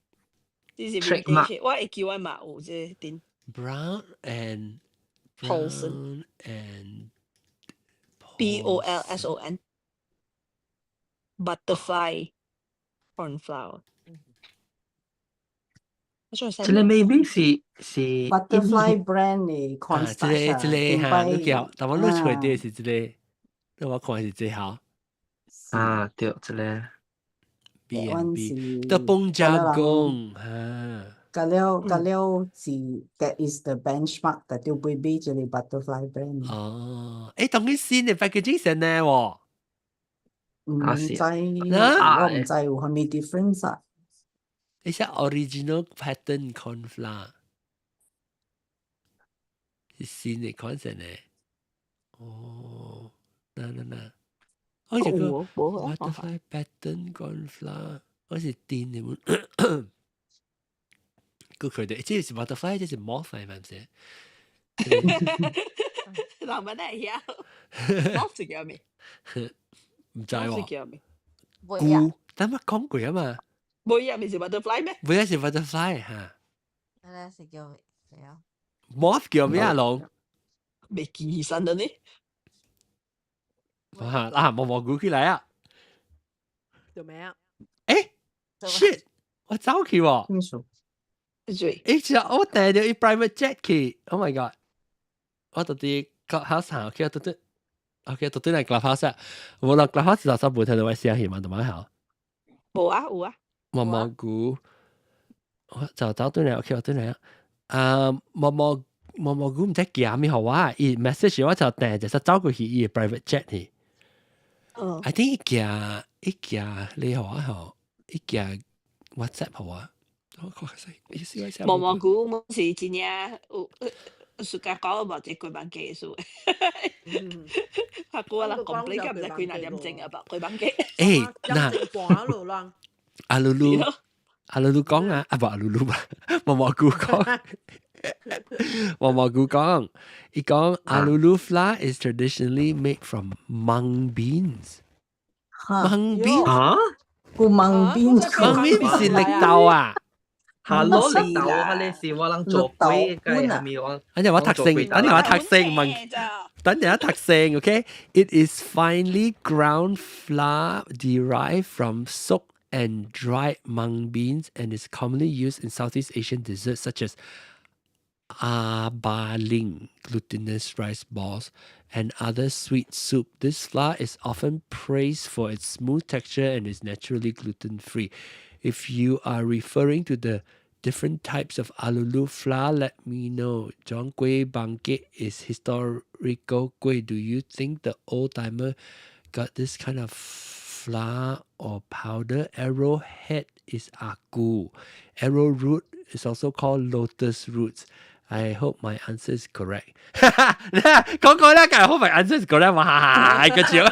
這是 vintage，我會記我嘛有這訂。 Brown and Polson and B O L S O N butterfly cornflower。這個 maybe 是 butterfly brand 的 cornstarch 這個這個哈，你叫，但我你揣的是這個，你我看是這號。啊，對，這個 B and B 的崩加工哈。甲了甲了是 that is the benchmark，但就會買這個 butterfly brand。哦，誒，當佢新的 packaging 先呢喎。唔知，我唔知有啥物 difference 啊。你寫 original pattern cornflour 是新的 concept 呢？哦，嗱嗱嗱，我這個 butterfly pattern cornflour，我是電的本。個佢哋，這是 butterfly，這是 moth 嚟嘛？唔是？人捌會曉，moth 叫咩？唔知喎。叫咩？菇，但乜講過啊嘛？冇啊，唔是 butterfly 咩？冇啊，是 butterfly 嚇。那是叫咩？啊？moth 叫咩啊？龍？未記起身了呢？哇！啊，毛毛菇起來啊！做咩啊？誒，shit！我走去喎。咩數？誒，其實我訂咗一 private jet 去，Oh my god！我到底 Clubhouse 行，OK，到底 OK，到底嚟 Clubhouse 啊？我落 Clubhouse 就十冇聽到我聲去嘛，同埋好。冇啊，有啊。毛毛菇，我就走對嚟，OK，我對嚟啊。啊，毛毛毛毛菇唔知寄咩好啊？伊 message 我就訂，就是走過去伊 private jet 去。嗯。 I think 伊寄伊寄你好啊，吼，伊寄 WhatsApp 好啊。我看下意思毛毛菇冇是真正有，暑假講無這幾萬幾數。較久啊，人 complain 唔知幾若點鐘啊，吧，幾萬幾。誒，嗱，阿露露，阿露露講啊，啊唔阿露露吧，毛毛菇講，毛毛菇講，伊講 alulu flour is traditionally made from mung beans。mung beans 啊？個 mung beans， mung beans 是綠豆啊？哈囉綠豆啊，你是我人做粿嘅係咪我？等陣我讀聖，等陣我讀聖問，等陣我讀聖，OK？It is finely ground flour derived from soaked and dried mung beans and is commonly used in Southeast Asian desserts such as abalin, glutinous rice balls, and other sweet soup. This flour is often praised for its smooth texture and is naturally gluten-free. If you are referring to the different types of alulu flour, let me know. 種粿 bangkit is historical kueh. Do you think the old timer got this kind of flour or powder? Arrowhead is aku. Arrowroot is also called lotus roots. I hope my answer is correct. 講講啦，梗係 hope my answer is correct。哇，個笑。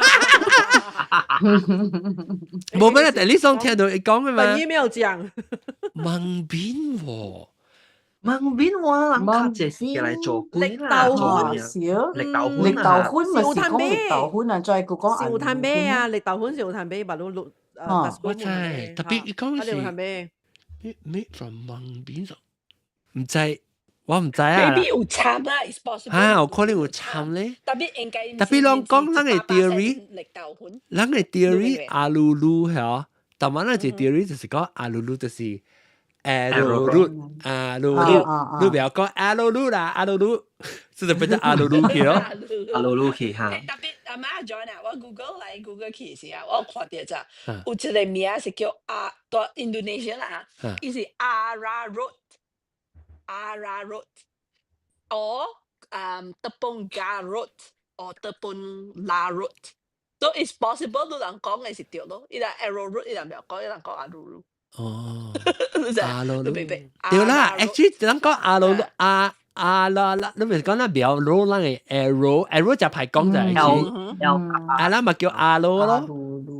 冇咩啦，但你想聽到你講嘅嘛？本意沒有講。 Mung bean 喎， Mung bean 我人較濟是來做粿啦，綠豆粉，綠豆粉綠豆粉咪是講綠豆粉啊，再個講燒炭啤啊，綠豆粉燒炭啤，白滷滷啊，我知，特別伊講是啤 made from mung beans，唔知我毋知啊。 Maybe 有參啦，is possible。啊，有可能有參咧。 Tapi 應該 Tapi 攏講咱嘅 theory，咱嘅 theory 阿魯魯係，但係咱一個 theory 就是講阿魯魯就是 arrowroot，阿魯魯，你不要講阿魯魯啦，阿魯魯，這就變成阿魯魯去咯。阿魯魯去哈。 Tapi 阿媽 John 啊，我 Google 來 Google 去時啊，我看到咋，有一個名是叫阿，在 Indonesia 啦，伊是 Ararot，Ararot，or tepung garut or tepung larut。So it's possible 你人講嘅是對咯，伊人 arrowroot，伊人唔要講，伊人講阿魯魯。哦，阿魯魯，對啦，actually 人講阿魯魯阿阿啦啦，你咪講那苗魯咱嘅 arrow，arrow 就排講就係，阿啦咪叫阿魯咯，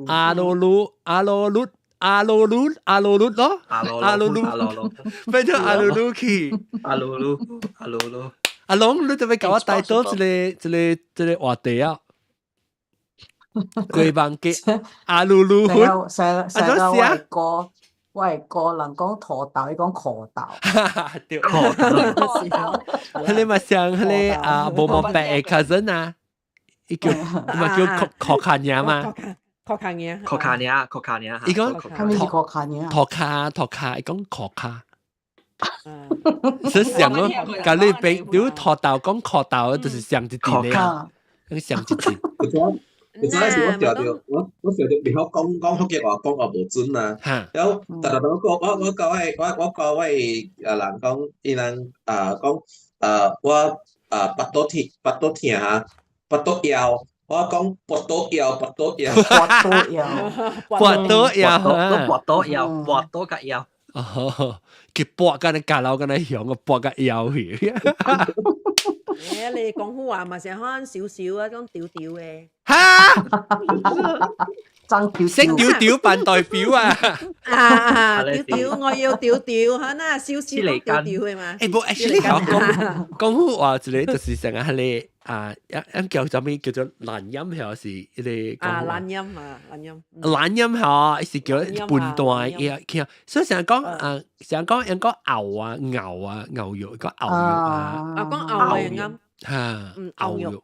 阿魯魯，阿魯魯，阿魯魯，阿魯魯咯，阿魯魯，阿魯魯，變咗阿魯魯去，阿魯魯，阿魯魯，阿龍，你就欲共我帶多一個一個一個話題啊？雞網雞阿魯魯粉，上上個我哥。我係個人講陀豆，伊講殼豆。對，殼豆。彼個嘛像彼個啊，無毛白的 cousin 啊，伊叫嘛叫殼殼卡爾嘛。殼卡爾。殼卡爾，殼卡爾。伊講他們是殼卡爾。托卡托卡，伊講殼卡。是像咯，共你比，如托豆講殼豆，就是像一啲咧，像一啲。你知是我聽到，我聽到袂曉講講福建話，講也無準啊。然後，逐逐我講，我我教我我我教我啊人講，伊人啊講啊我啊腹肚疼，腹肚疼啊，腹肚枵，我講腹肚枵，腹肚枵，腹肚枵，腹肚枵，都腹肚枵，腹肚甲枵。哦，佢搏緊你架樓緊你響個搏甲枵去。誒，你廣府話咪成可少少啊，種屌屌嘅。哈！爭屌識屌屌扮代表啊！啊，屌屌，我要屌屌，嚇那少少屌屌嘅嘛。誒，無，actually 我講廣府話一個就是成日係你啊，一一叫做咩叫做懶音，係是一個啊，懶音啊，懶音。懶音係是叫半段嘅，所以成日講啊，成日講人講牛啊、牛啊、牛肉，講牛肉啊。啊，講牛係啱。嚇，牛肉。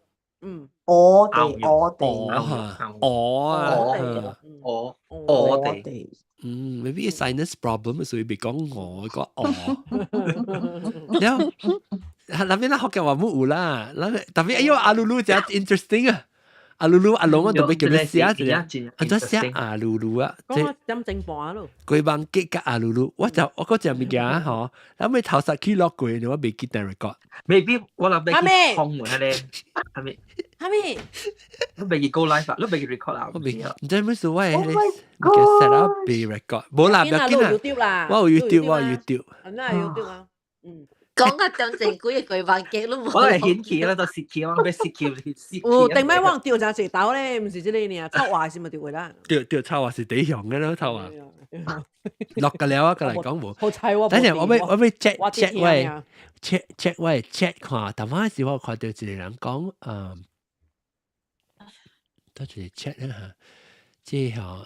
我哋我哋我啊，我我哋，嗯，maybe sinus problem，所以別講我講我。然後那邊咱福建話冇有啦，咱 tapi 哎喲阿魯魯真 interesting 啊，阿魯魯阿龍我特別叫你寫一下，啊，怎寫阿魯魯啊？講點正半咯。雞網雞佮阿魯魯，我就我嗰隻物件吼，咱咪頭實去落過，我未記得 record。 Maybe 我諗未通喎，係係咪？係咪？你未記 go live 啊？你未記 record 啊？我未，唔知咩事我係你 set up 未 record，冇啦，唔要緊啦，我有 YouTube，我有 YouTube。那 YouTube 啊，嗯。講個當正幾個雞網雞都冇。我係顯起啦，就蝕起我俾蝕起蝕。有頂擺我掉真濟刀咧，毋是這個爾，臭話是咪掉啦？對對，臭話是底雄嘅咯，臭話。落個了啊，過來講無。好彩我。等陣我欲我欲 check check 喂，check check 喂 check 看，但係時我看到一個人講，嗯，多一個 check 啦嚇，這吼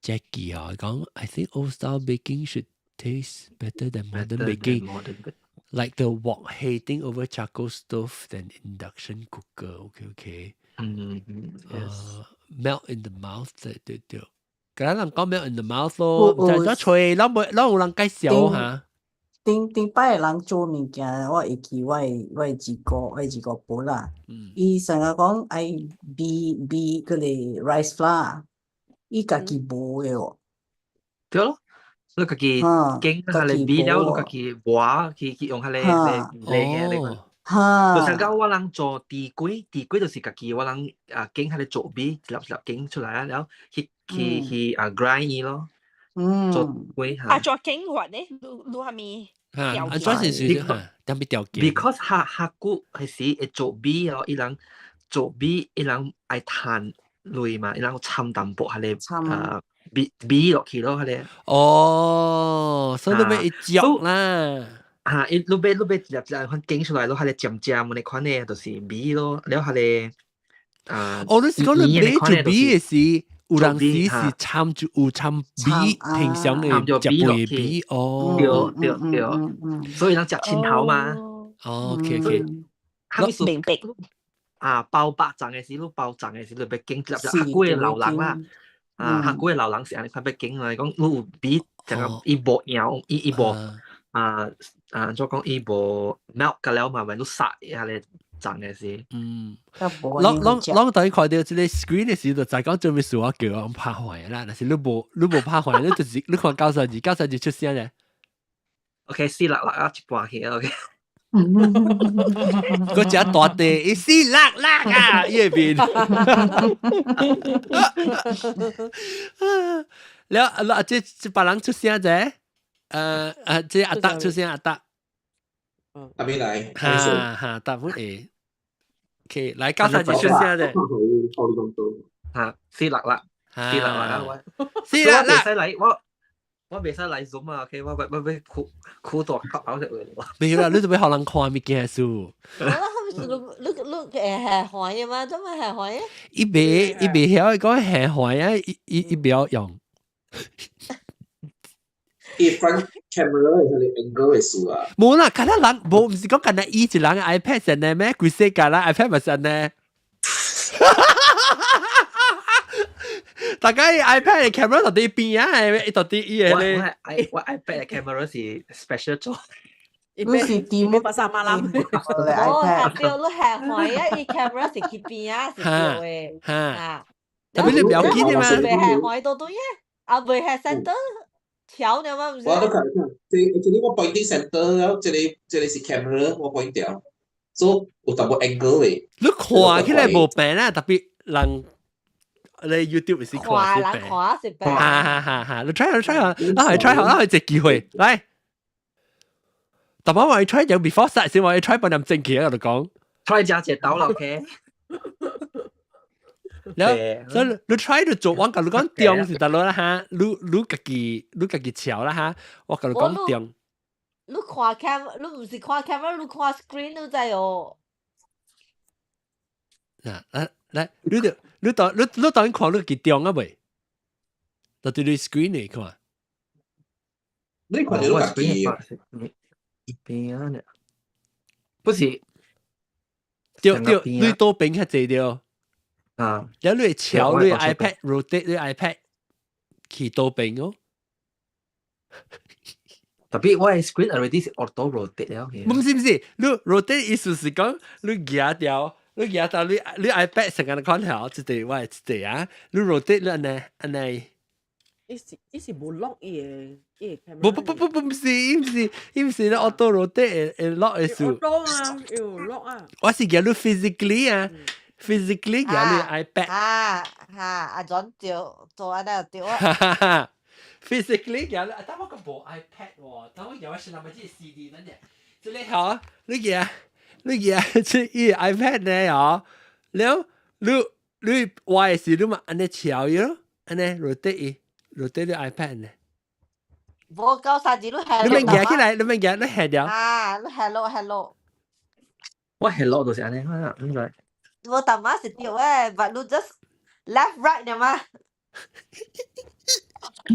Jackie 哦講，I think old style baking should taste better than modern baking. Like the wok heating over charcoal stove than induction cooker. Okay. Melt in the mouth 對對對。今人講 melt in the mouth 咯，唔知咗脆，攏無攏有人介紹嚇。頂頂擺人做物件，我會記我的二哥，我的二哥婆啦。伊成日講愛米米嗰個 rice flour，伊家己無的哦。對咯，你家己經下嚟米了，你家己磨去去用下嚟嚟嚟嘅你個。就像講我人做豬粿，豬粿就是家己我人啊經下嚟做米，一粒一粒經出來啊，然後去去去啊 grind 伊咯。做粿嚇。啊，做經法咧，你你係咪？嚇，啊，轉是是嚇，點變條件？Because 客客古係時會做米哦，伊人做米，伊人愛趁鐳嘛，伊人摻淡薄下嚟啊米米落去咯，下嚟。哦，所以你欲一嚼啦。嚇，伊你欲你欲一粒一粒款經出來咯，下嚟尖尖的款的，就是米咯，了下嚟啊。哦，你是講你買做米的時？有陣時是摻住有摻米，平常的食飯米哦。對對對，所以人食青頭嘛。哦，OK OK，明白。啊，包肉粽的時，你包粽的時，你欲經入入客古的老人啦。啊，客古的老人是按呢款欲經來講，你有比這個伊無搖，伊伊無啊啊，怎講伊無 melt 個了嘛，咪你殺伊下個粽的時。嗯，攏攏攏等於看著這个 screen 的時，就知講做咩事我叫我拍壞啦。但是你無你無拍壞，你就是你看93，93出聲咧。 OK，466啊，一半去 OK。嗰隻大地，伊466啊，伊邊。了了，這這別人出聲者，這阿達出聲阿達。阿邊來？哈哈，答不會。OK，來93出聲者。嚇，466，466啊！466。袂使來我。我袂使來 Zoom 啊，OK，我我我欲苦苦大哭口隻話。沒啦，你做咩予人看物件數？我諗係你你你會下環嘅嘛？做咩下環嘅？伊袂伊袂曉講下環啊，伊伊伊袂曉用。伊 front camera 係你 angle 嘅數啊。無啦，敢若人無，毋是講敢若伊一人 iPad 上呢咩？規世界人 iPad 嘛上呢？大家 iPad 嘅 camera 到底邊啊？到底伊個咧？我 iPad 嘅 camera 是 special 做。你是點？八三馬啦。哦，係對，你下環啊！伊 camera 是去邊啊？是對的。嚇！特別你唔要緊的嘛。袂下環到對嘅，啊袂下 center 調了嘛？毋是。我都看看，這這个我 pointing center 了，這个這个是 camera，我 point 掉，所以有淡薄 angle 的。你看起來無平啦，特別人。你 YouTube 是看是平，看是平。哈哈哈哈！你 try 下，try 下，咱去 try 下，咱去一個機會來。但我話 try 就 before start 先，我 try 半點正氣啊，我就講。 try 加一刀啦，OK。了，所以你 try 就做，我共你講中是得咯啦哈，你你家己你家己瞧啦哈，我共你講中。你看 cam，你毋是看 camera，你看 screen 你知哦。嗱，來來，你就你當你你當看你幾中啊未？就對你 screen 嚟看。你看到家己邊啊？不是，對對，你倒邊較濟對。啊，然後你會敲你 iPad rotate 你 iPad 去倒邊哦。特別我的 screen already 是 auto rotate 了。唔是唔是，你 rotate 意思是講你夾掉。你舉到你你 iPad 成個看好，這個我這個啊，你 rotate 你按呢按呢。伊是伊是無 lock 伊个伊个 camera。不不不不不，毋是，伊毋是，伊毋是咧 auto rotate 會會 lock 的數。 auto 啊，有 lock 啊。我是舉你 physically 啊，physically 舉你 iPad。啊哈，阿 John 對做按呢對啊。 physically 舉你，但我個無 iPad 喎，但我舉我是那麼這 CD 那呢，這個好，你舉。你舉這伊 iPad 呢哦，了你你話的時你嘛按呢敲伊咯，按呢 rotate 伊 rotate 你 iPad 呢。無93你下。你免舉起來，你免舉，你下掉。啊，你 hello hello。我 hello 就是按呢，我應該。我淡仔是對的，but 你 just left right 爾嘛。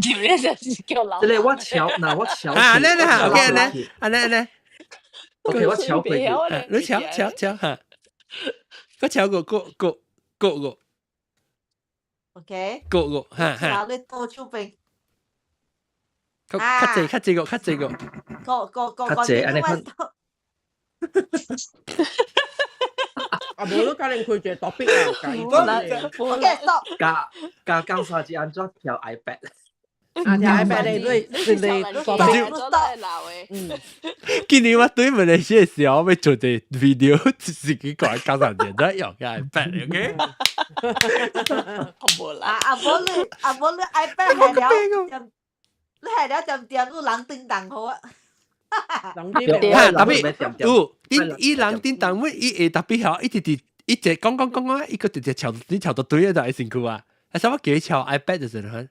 點咧就是叫老。這个我敲，嗱我敲。啊，按呢呢，OK 按呢，按呢按呢。 OK，我敲過去，你敲敲敲哈，我敲過過過過過。 OK。過過哈哈。你倒手邊。較較濟較濟個較濟個。過過過較濟按呢款。啊，無你家己開一個 topic 啊， OK stop。加加93按怎調 iPad？啊，條 iPad 你你你嗯，今年我對馬來西亞時候，我做隻 video，自己講93在用個 iPad，OK？啊啊，無你啊無你 iPad 係了，你係了點點，你人叮當好啊。人叮當，特別有，伊伊人叮當，伊會特別好，一直直一直講講講講，伊個直直敲，你敲到對啊，就會辛苦啊。啊，啥我叫伊敲 iPad 就是很。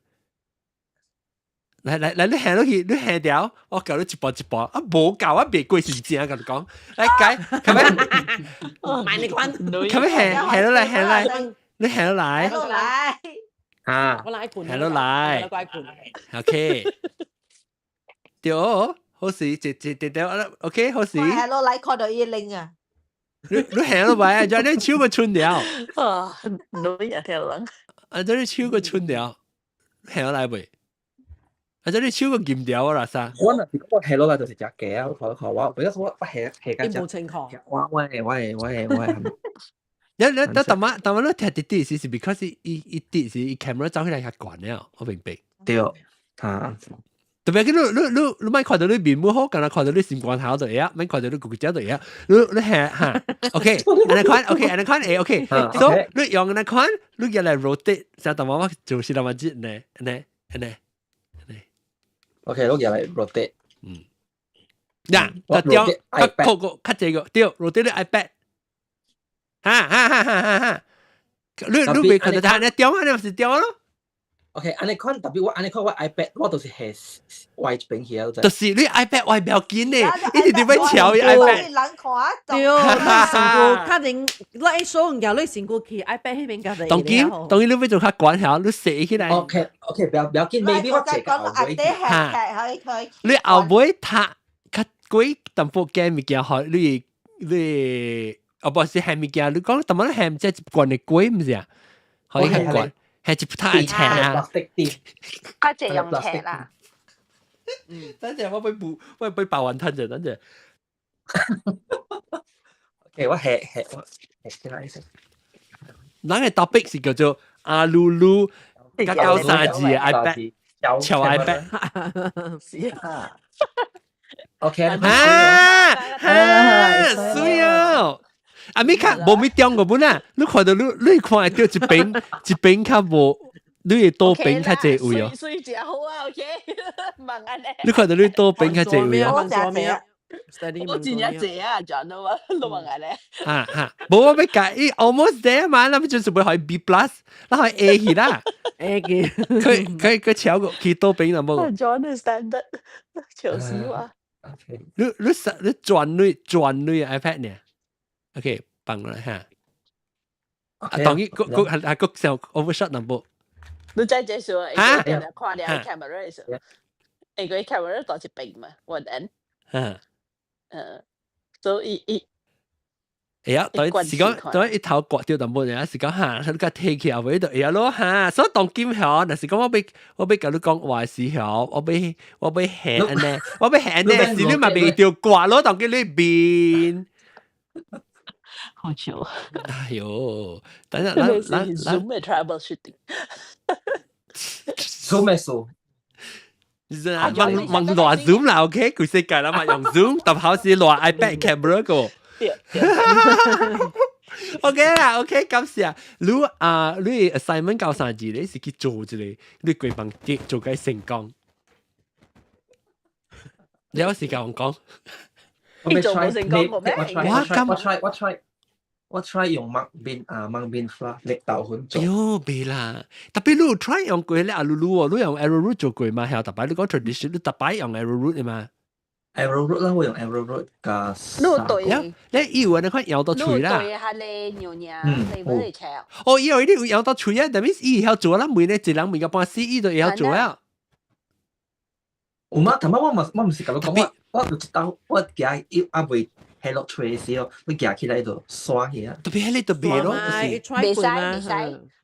來來來，你行落去，你行掉，我教你一步一步。啊，無教我袂過是正，共你講。來改，較欲，買你款，較欲行行落來，行來，你行落來。落來。啊，我來困。行落來。OK。對，好時，一一一條，OK，好時。係咯，來看到伊拎啊！你行落來啊，就你手個春了。啊，女也條人。啊，這你手個春了，行落來未？啊，這你手個金條啦啥？我若是講我下落來就是食雞啊！我看看我，比較我下下緊無清楚。我我我我我。你你你，淡仔淡仔，你聽滴滴是 because 伊伊滴是伊 camera 走起來較懸了，我明白。對，嚇。特別你你你你莫看到你面無好，敢若看到你心肝頭就會啊，莫看到你骨骨就會啊。你你下嚇，OK，按呢款，OK，按呢款會 OK。So 你用按呢款，你入來 rotate，像淡仔我就是那麼熱呢，按呢按呢按呢。 OK，你入來 rotate。嗯。呀，就掉，較個較這個對，rotate 你 iPad。哈哈哈哈哈哈！你你未看到他，你掉啊，你唔是掉咯？ OK，按呢款特別我按呢款我 iPad 我都是係歪一邊去啊，就是你 iPad 歪不要緊呢，一直佇要敲伊 iPad。人看對，你身軀較定，你手唔夠，你身軀去 iPad 彼邊較當今當今你欲做較懸下，你踅起來。 OK OK，不要不要緊，maybe 我這個後尾。你後尾讀較過淡薄嘅物件，予你你。哦，不是係物件，你講淡薄係這一罐的粿，毋是啊？可以較懸，係一塔斜啊。較濟用斜啦。嗯，等陣我欲補，我欲包雲吞者，等陣。 OK，我係係我係起來先。咱个 topic 是叫做阿魯魯較九三字的 iPad，潮 iPad。是啊。 OK。啊啊，水哦！啊，咪較無咪中個本啊！你看到你你看會到一邊一邊較無，你會倒邊較濟位哦。水真好啊，OK，問按呢。你看到你倒邊較濟位哦。我真正濟啊，講到我都問按呢。啊哈，無我欲改，伊 almost there 嘛，咱就是欲予 B plus，咱予 A 去啦。 A 去。佢佢佢超過去倒邊啦無。 John standard，笑死我。你你你轉你轉你 iPad 呢？OK，放落來哈。啊，當然，個個係係個上 overshot 淡薄。你再介紹啊？嚇！看了 camera 時，誒個 camera 大一邊嘛，one end。嗯。所以伊。會啊，對，是講對一頭割掉淡薄爾，是講哈，你共提起後尾就會啊咯哈。所以當今吼，若是講我欲共你講話時候，我欲下按呢，我欲下按呢，是你嘛袂著割咯，當今你面。好笑。哎喲，等陣咱咱咱 Zoom 的 troubleshooting。 Zoom 的數。問問亂 Zoom 啦，OK，規世界啦嘛用 Zoom，特好是亂 iPad camera 個。OK 啦，OK，感謝。你啊，你 assignment 交三字，你是去做一個，你規房做個成功。你有時間我講。你做冇成功過咩？我 try，我 try，我 try，我 try 用 mung bean 啊 mung bean flour 綠豆粉做。喲，袂啦，特別你有 try 用過咧阿魯魯哦，你用 arrowroot 做過嘛？係特別你講 tradition，你特別用 arrowroot 的嘛？ arrowroot 啦，我用 arrowroot 加。你對，你以為你看搖到喙啦？對，係咧牛奶，你唔會吃。哦，以為你有搖到喙啊？但係伊會曉做啦，每咧一人每個半死，伊就會曉做啊。有嗎？頭先我嘛我毋是共你講，我我有一道我驚伊還未下落喙的時候，你舉起來就刷起啊。特別彼個就袂咯，就是袂使袂使，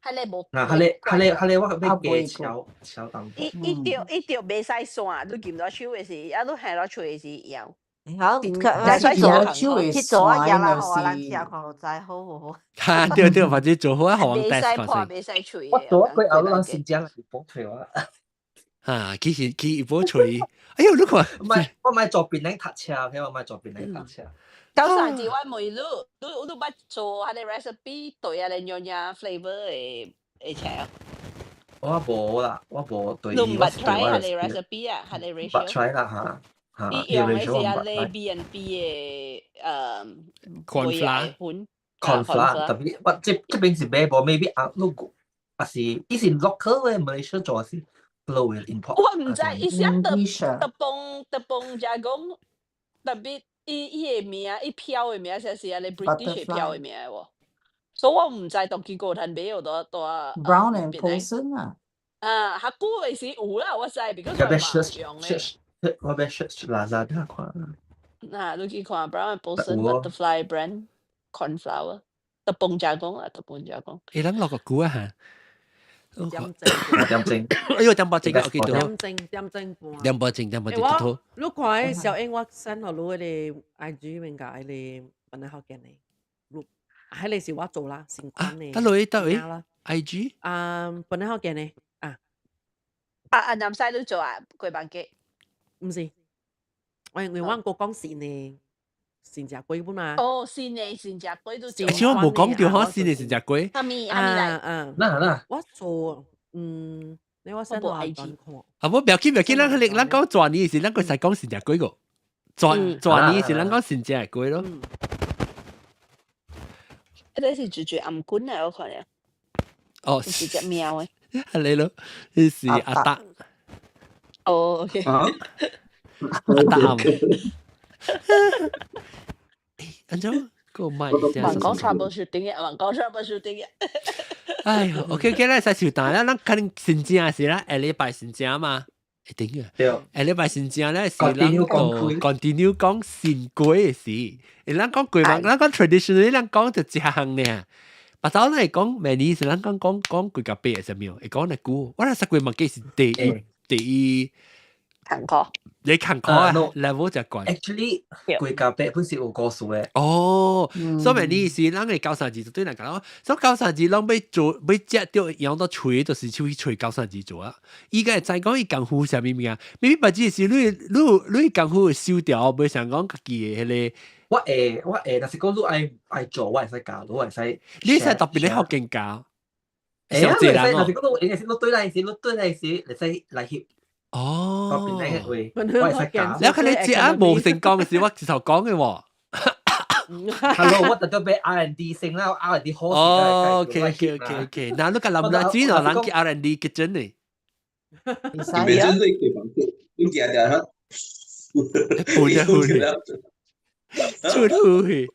彼个無。啊，彼个彼个彼个我欲加敲敲淡薄。伊伊著伊著袂使刷，你撳到手的時，啊，你下落喙的時搖。好，手會去做啊，酸啦，互就是人聽看知好無好？哈，對對，或者做好啊，予人袂 test 使破，看袂使喙。我做過後，咱新疆是補喙我。啊，其實其實補喙，哎喲，你看，唔係，我買做檳榔讀冊，OK，我買做檳榔讀冊。九三字我問你，你你捌做彼个 recipe 對啊，個娘惹 flavour 的的茶？我無啦，我無對你毋捌 try 彼個 recipe 啊，彼個 ratio？捌 try 啦嚇嚇。伊用的是啊個 B and B 的 corn flour 粉 corn flour，特別我這這邊是買無，maybe 啊，如果啊是，伊是 local 的 Malaysia 做是 flow import。我毋知，伊寫 te tepung tepung jagung，特別伊伊的名，伊標的名，寫是按呢 British 標的名喎，所以我毋知當結果趁買有多多。 Brown and Polson 啊。啊，較久的時有啦，我知，because 我嘛用的。我欲 search Lazada 看。嗱，你去看 Brown Paulson Butterfly Brand Corn Flour，特蹦加工啊，特蹦加工。誒，咱落個股啊嚇。點鐘。點鐘。哎呦，點半鐘我記得。點鐘點鐘半。點半鐘點半鐘頭。你看小英，我 send 予你嗰個 IG 面個，迄個本來福建的 group，啊，彼個是我做啦，新款的。得落得落 IG。啊，本來福建的啊。啊啊，南西你做啊，粿飯雞？毋是，我因為我閣講新的，新食粿本嘛。哦，新的新食粿都做。而且我無講到嗬，新的新食粿。哈咪哈咪來。啊，嗱嗱。我做，嗯，你我 send 我 IG 看。啊，無不要緊不要緊，咱彼個咱講蛇年時，咱閣使講新食粿個。蛇蛇年時，咱講新食的粿咯。彼個是住住頷頸啊，我看了。哦，是隻貓的。係你咯，呢是阿達。哦，OK。阿達啱。按怎個麥一下？網講 troubleshooting 嘅，網講 troubleshooting 嘅。哎呦，OK OK，咱使小等啦，咱可能新正是啦，下禮拜新正嘛，一定嘅。對。下禮拜新正咧是咱個 continue 講新粿的事，誒，咱講粿嘛，咱講 traditionally，咱講就一項爾。白頭咱會講明年是咱講講講粿夾白的啥物，會講來久，我若實粿嘛記是第一第一。坎坷，你坎坷啊，level 就懸。 Actually，粿夾白本是有故事的。哦，所以你意思，咱個高三字就對人講，所以高三字攏欲做欲食著用到揣，就是去揣高三字做啊。伊個會知講伊功夫啥物物件，明明捌只是你你你功夫會收掉，袂想講家己的彼個。我會我會，但是講你愛愛做，我會使教，我會使。你使特別咧福建教。會啊，會使，但是講你應該是你對來時，你對來時，會使來翕。哦，我會使教。你看你食啊無成功的時，我直頭講的喎。 Hello，我特登俾 R&D 先啦，R&D 好。哦，OK OK OK OK，那你個諗啦，只能人去 R&D 結真呢。你真係幾方便，你記得哈？半一半，出出去。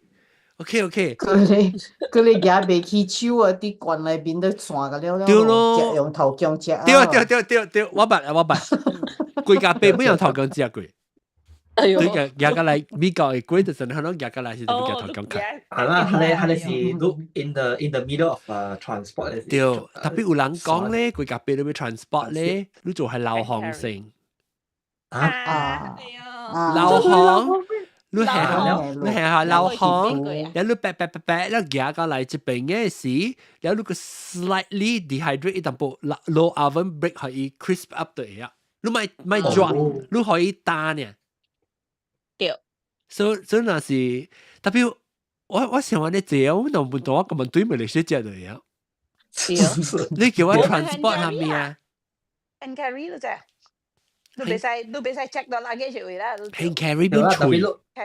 OK OK。佢哋佢哋夾袂起手啊！佇罐內面都散個了了，對咯，用頭強食。對對對對對，我捌我捌，粿夾白本用頭強食過。哎呦，對個夾過來美國的粿就是可能夾過來是就夾頭強食。係啦，係係是 in the middle of transport。對，特別有人講咧，粿夾白你欲 transport 咧，你做係流汗性。啊啊，流汗。你係你係下流汗，然後你白白白白，然後行過來這邊嘅時，然後你個 slightly dehydrate 一淡薄，low oven bake 可以 crisp up 對啊，你咪咪 drop，你可以打呢。對。所以所以若是特別，我我想話你這樣，我唔懂我根本對馬來西亞對啊。你叫我 transport 係咪啊？hand carry 咯啫。你袂使，你袂使 check 到 luggage 位啦。 hand carry 變脆，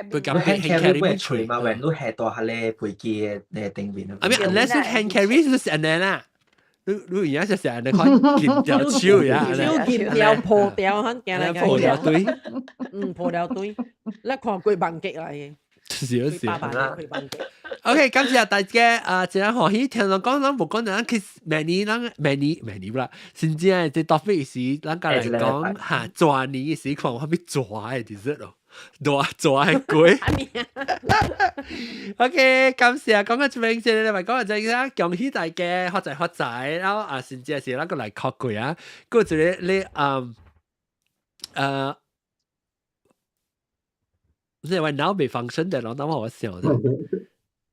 佢咁 hand carry 變脆嘛？when 你下到彼個飛機的頂面。 I mean unless 你 hand carry 就是按呢啦，你你而家就是按呢款緊掉手呀，手緊掉破掉，很驚來破掉堆，嗯，破掉堆，你看過萬吉來的。是是。八萬幾萬幾。 OK，感謝大家啊！真歡喜聽人講，咱無講咱其實明年咱明年明年啦，甚至係這 topic 是咱家來講嚇，蛇年時看有啥物蛇的 dessert 咯，大蛇的粿。OK，感謝講到這邊先，禮拜講到這個，恭喜大家發財發財，然後啊，甚至是咱閣來考過啊，閣一個你嗯呃。你話腦未放鬆的，然後等我想的。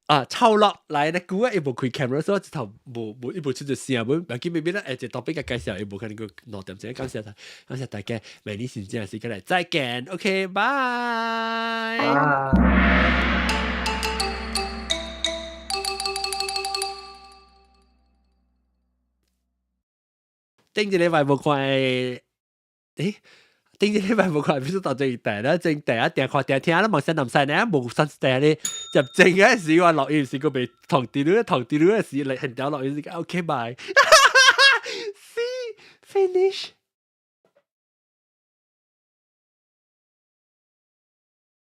啊，臭落來咧，古啊，伊無開 camera，所以一頭無無伊無出隻聲，無，要緊邊邊咧，一特別嘅介紹，伊無可能個2點鐘，感謝他，感謝大家，明年新正時間來再見，OK，拜。頂一禮拜無看，誒？頂一禮拜無看，必須到這一代啦，正第一定看定聽啦，無先南西呢，無三代咧，就正嘅時我錄音時個被同啲女同啲女嘅時嚟很屌錄音時，OK bye，See finish。